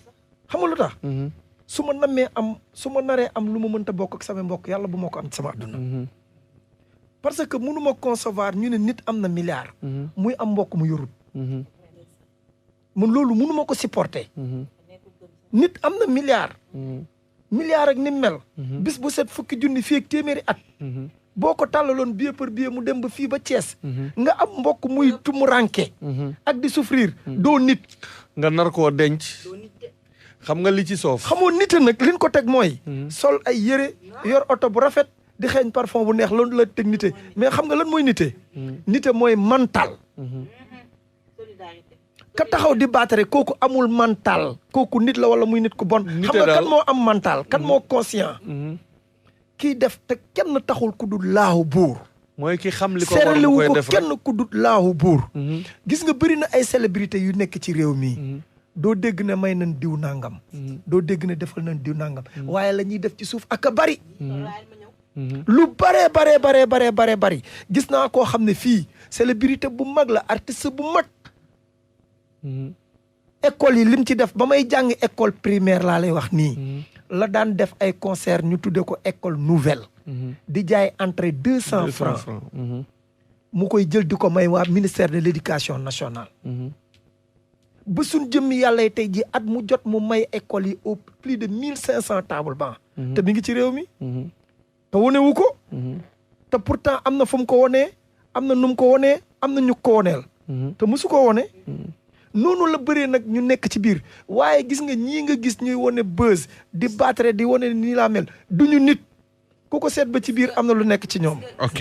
xam nga lu tax su ma namee am su ma naree am lu ma mënta bokk ak sama mbokk yàlla bu ma ko am ci sama adduna parce que mënuma concevoir ñu ne nit am na milliard muy am mbokk mu yorut mun loolu mënuma ko supporter nit am na milliard ak ni mel bis bu set fukki junni fii ak téeméeri at boo ko tàllaloon billet par billet mu dem ba fii ba Thiès nga am mbokk muy tumuranke ak di souffrir doo nit nga nar koo denc xam nga li ci soof xamoo nite nag liñ ko teg mooy sol ay yére yor oto bu rafet di xeeñ parfum bu neex loolu la teg nite mais xam nga lan mooy nite nite mooy mental ka taxaw di baatare kooku amul mental kooku nit la wala muy nit ku bon xam nga kan moo am mental kan moo conscient kii def te kenn taxul ku dul laahu buur mooy ki xam li ko war mu koy def kenn ku dul laahu buur gis nga bëri na ay célébrité yu nekk ci réew mi doo dégg ne may nañ diw nangam doo dégg ne defal nañ diw nangam waaye la ñuy def ci suuf ak a bari lu bare bari gis naa koo xam ne fii célébrité bu mag la artiste bu mag école yi lim ci def ba may jàng école primaire laa lay wax nii la daan def ay concert ñu tudde ko école nouvelle di jaay entrée 200 francs mu koy jël di ko may waa ministère de l'éducation nationale ba suñ jëmmi yàlla tey ji at mu jot mu may école yi au plus de 1500 table banc te mi ngi ci réew mi te wonewu ko te pourtant am na fu mu ko wonee am na nu mu ko wonee am na ñu ko woneel te musu ko wone noonu la bëree nag ñu nekk ci biir waaye gis nga ñii nga gis ñuy wone buzz di battre di wone nii laa mel duñu nit ku ko seet ba ci biir am na lu nekk ci ñoom. ok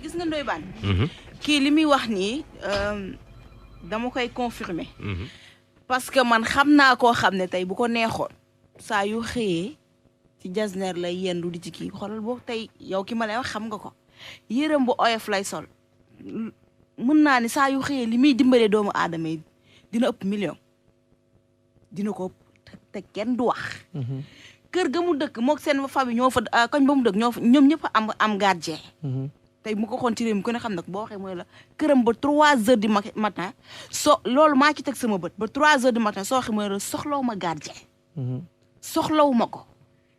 gis nga Ndoye Bane kii li muy wax nii dama koy confirmer parce que man xam naa koo xam ne tey bu ko neexoon saa yu xëyee ci jasner lay yendu di ci kii xoolal boo tey yow ki ma lay wax xam nga ko yërëm bu oyof lay sol mën naa ni saa yu xëyee li muy dimbalee doomu aadama yi dina ëpp million dina ko te kenn du wax kër ga mu dëkk mook seen famille ñoo fa koñ ba mu dëkk ñoom ñëpp am gardien tey mu ko xoon ci réew mi ku ne xam nag boo waxee mooy la këram ba 3 heures du matin loolu maa ci teg sama bët ba 3 heures du matin soo waxee mooy la soxlawu ma gardien soxlawu ma ko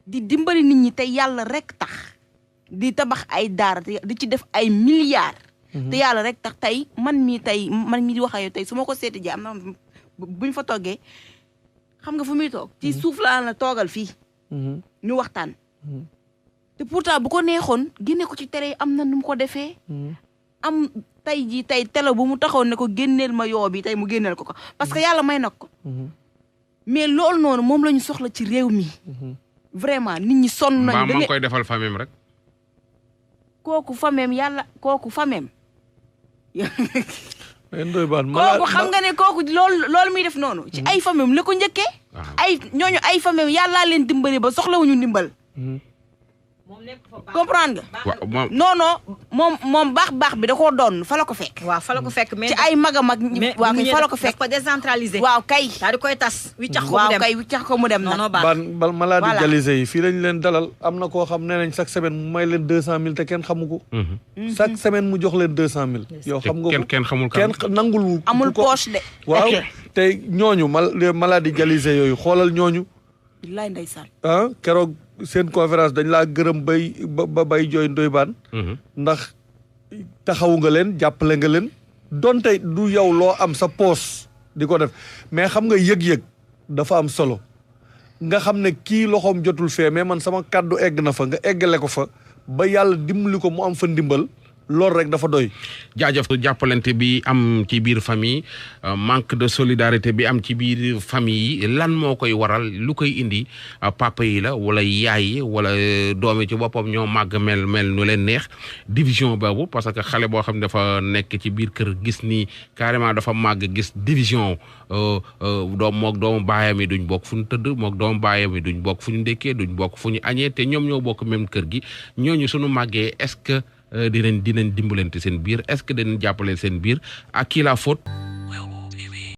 di dimbali nit ñi te yàlla rek tax di tabax ay daara di ci def ay milliards te yàlla rek tax tey man mii di wax ak yow tey su ma ko seeti ji am na buñ fa toggee xam nga fu muy toog ci suuf laa la toogal fii ñu waxtaan te pourtant bu ko neexoon génne ko ci télé yi am na nu mu ko defee am tey jii tey télé bu mu taxaw ne ko génneel ma yoo bi tey mu génneel ko parce que yàlla may nag ko mais loolu noonu moom la ñu soxla ci réew mi vraiment nit ñi sonn nañu da nga koy defal famem rek kooku famem Ndoye Bane kooku xam nga ne kooku loolu muy def noonu ci ay famem la ko njëkkee ay ñooñu ay famem yàllaa leen dimbali ba soxlawuñu ndimbal comprendre nga moom baax bi da koo doon fa la ko fekk waaw fa la ko fekk mais ci ay magam ak waaw kay fa la ko fekk ko décentralisé waaw kay daal di koy tas wiccax ko mu dem non bal maladie dialysé yi fii lañ leen dalal am na koo xam ne nañ chaque semaine mu may leen 200000 te kenn xamu ko chaque semaine mu jox leen 200000 yow xam nga ko kenn xamul kenn nangul amul poche de waaw te ñooñu maladie dialysé yooyu xoolal ñooñu billaay ndeysaan keroog seen conférence dañ laa gërëm bay jooy Ndoye Bane ndax taxawu nga leen jàppale nga leen donte du yow loo am sa poos di ko def mais xam nga yëg-yëg dafa am solo nga xam ne kii loxoom jotul fee mais man sama kàddu egg na fa nga eggale ko fa ba yàlla dimbali ko mu am fa ndimbal loolu rek dafa doy. jaajëf jàppalante bi am ci biir famille manque de solidarité bi am ci biir famille yi lan moo koy waral lu koy indi papa yi la wala yaay yi wala doomi ci boppam ñoo màgg mel nu leen neex division boobu parce que xale boo xam ne dafa nekk ci biir kër gis ni carrément dafa màgg gis division mook doomu baayam yi duñ bokk fu ñu tëdd mook doomu baayam yi duñ bokk fu ñu ndékkee duñ bokk fu ñu añee te ñoom ñoo bokk même kër gi ñooñu suñu màggee est-ce que dinañ dimbalante seen biir est-ce que dinañ jàppale seen biir à qui la faute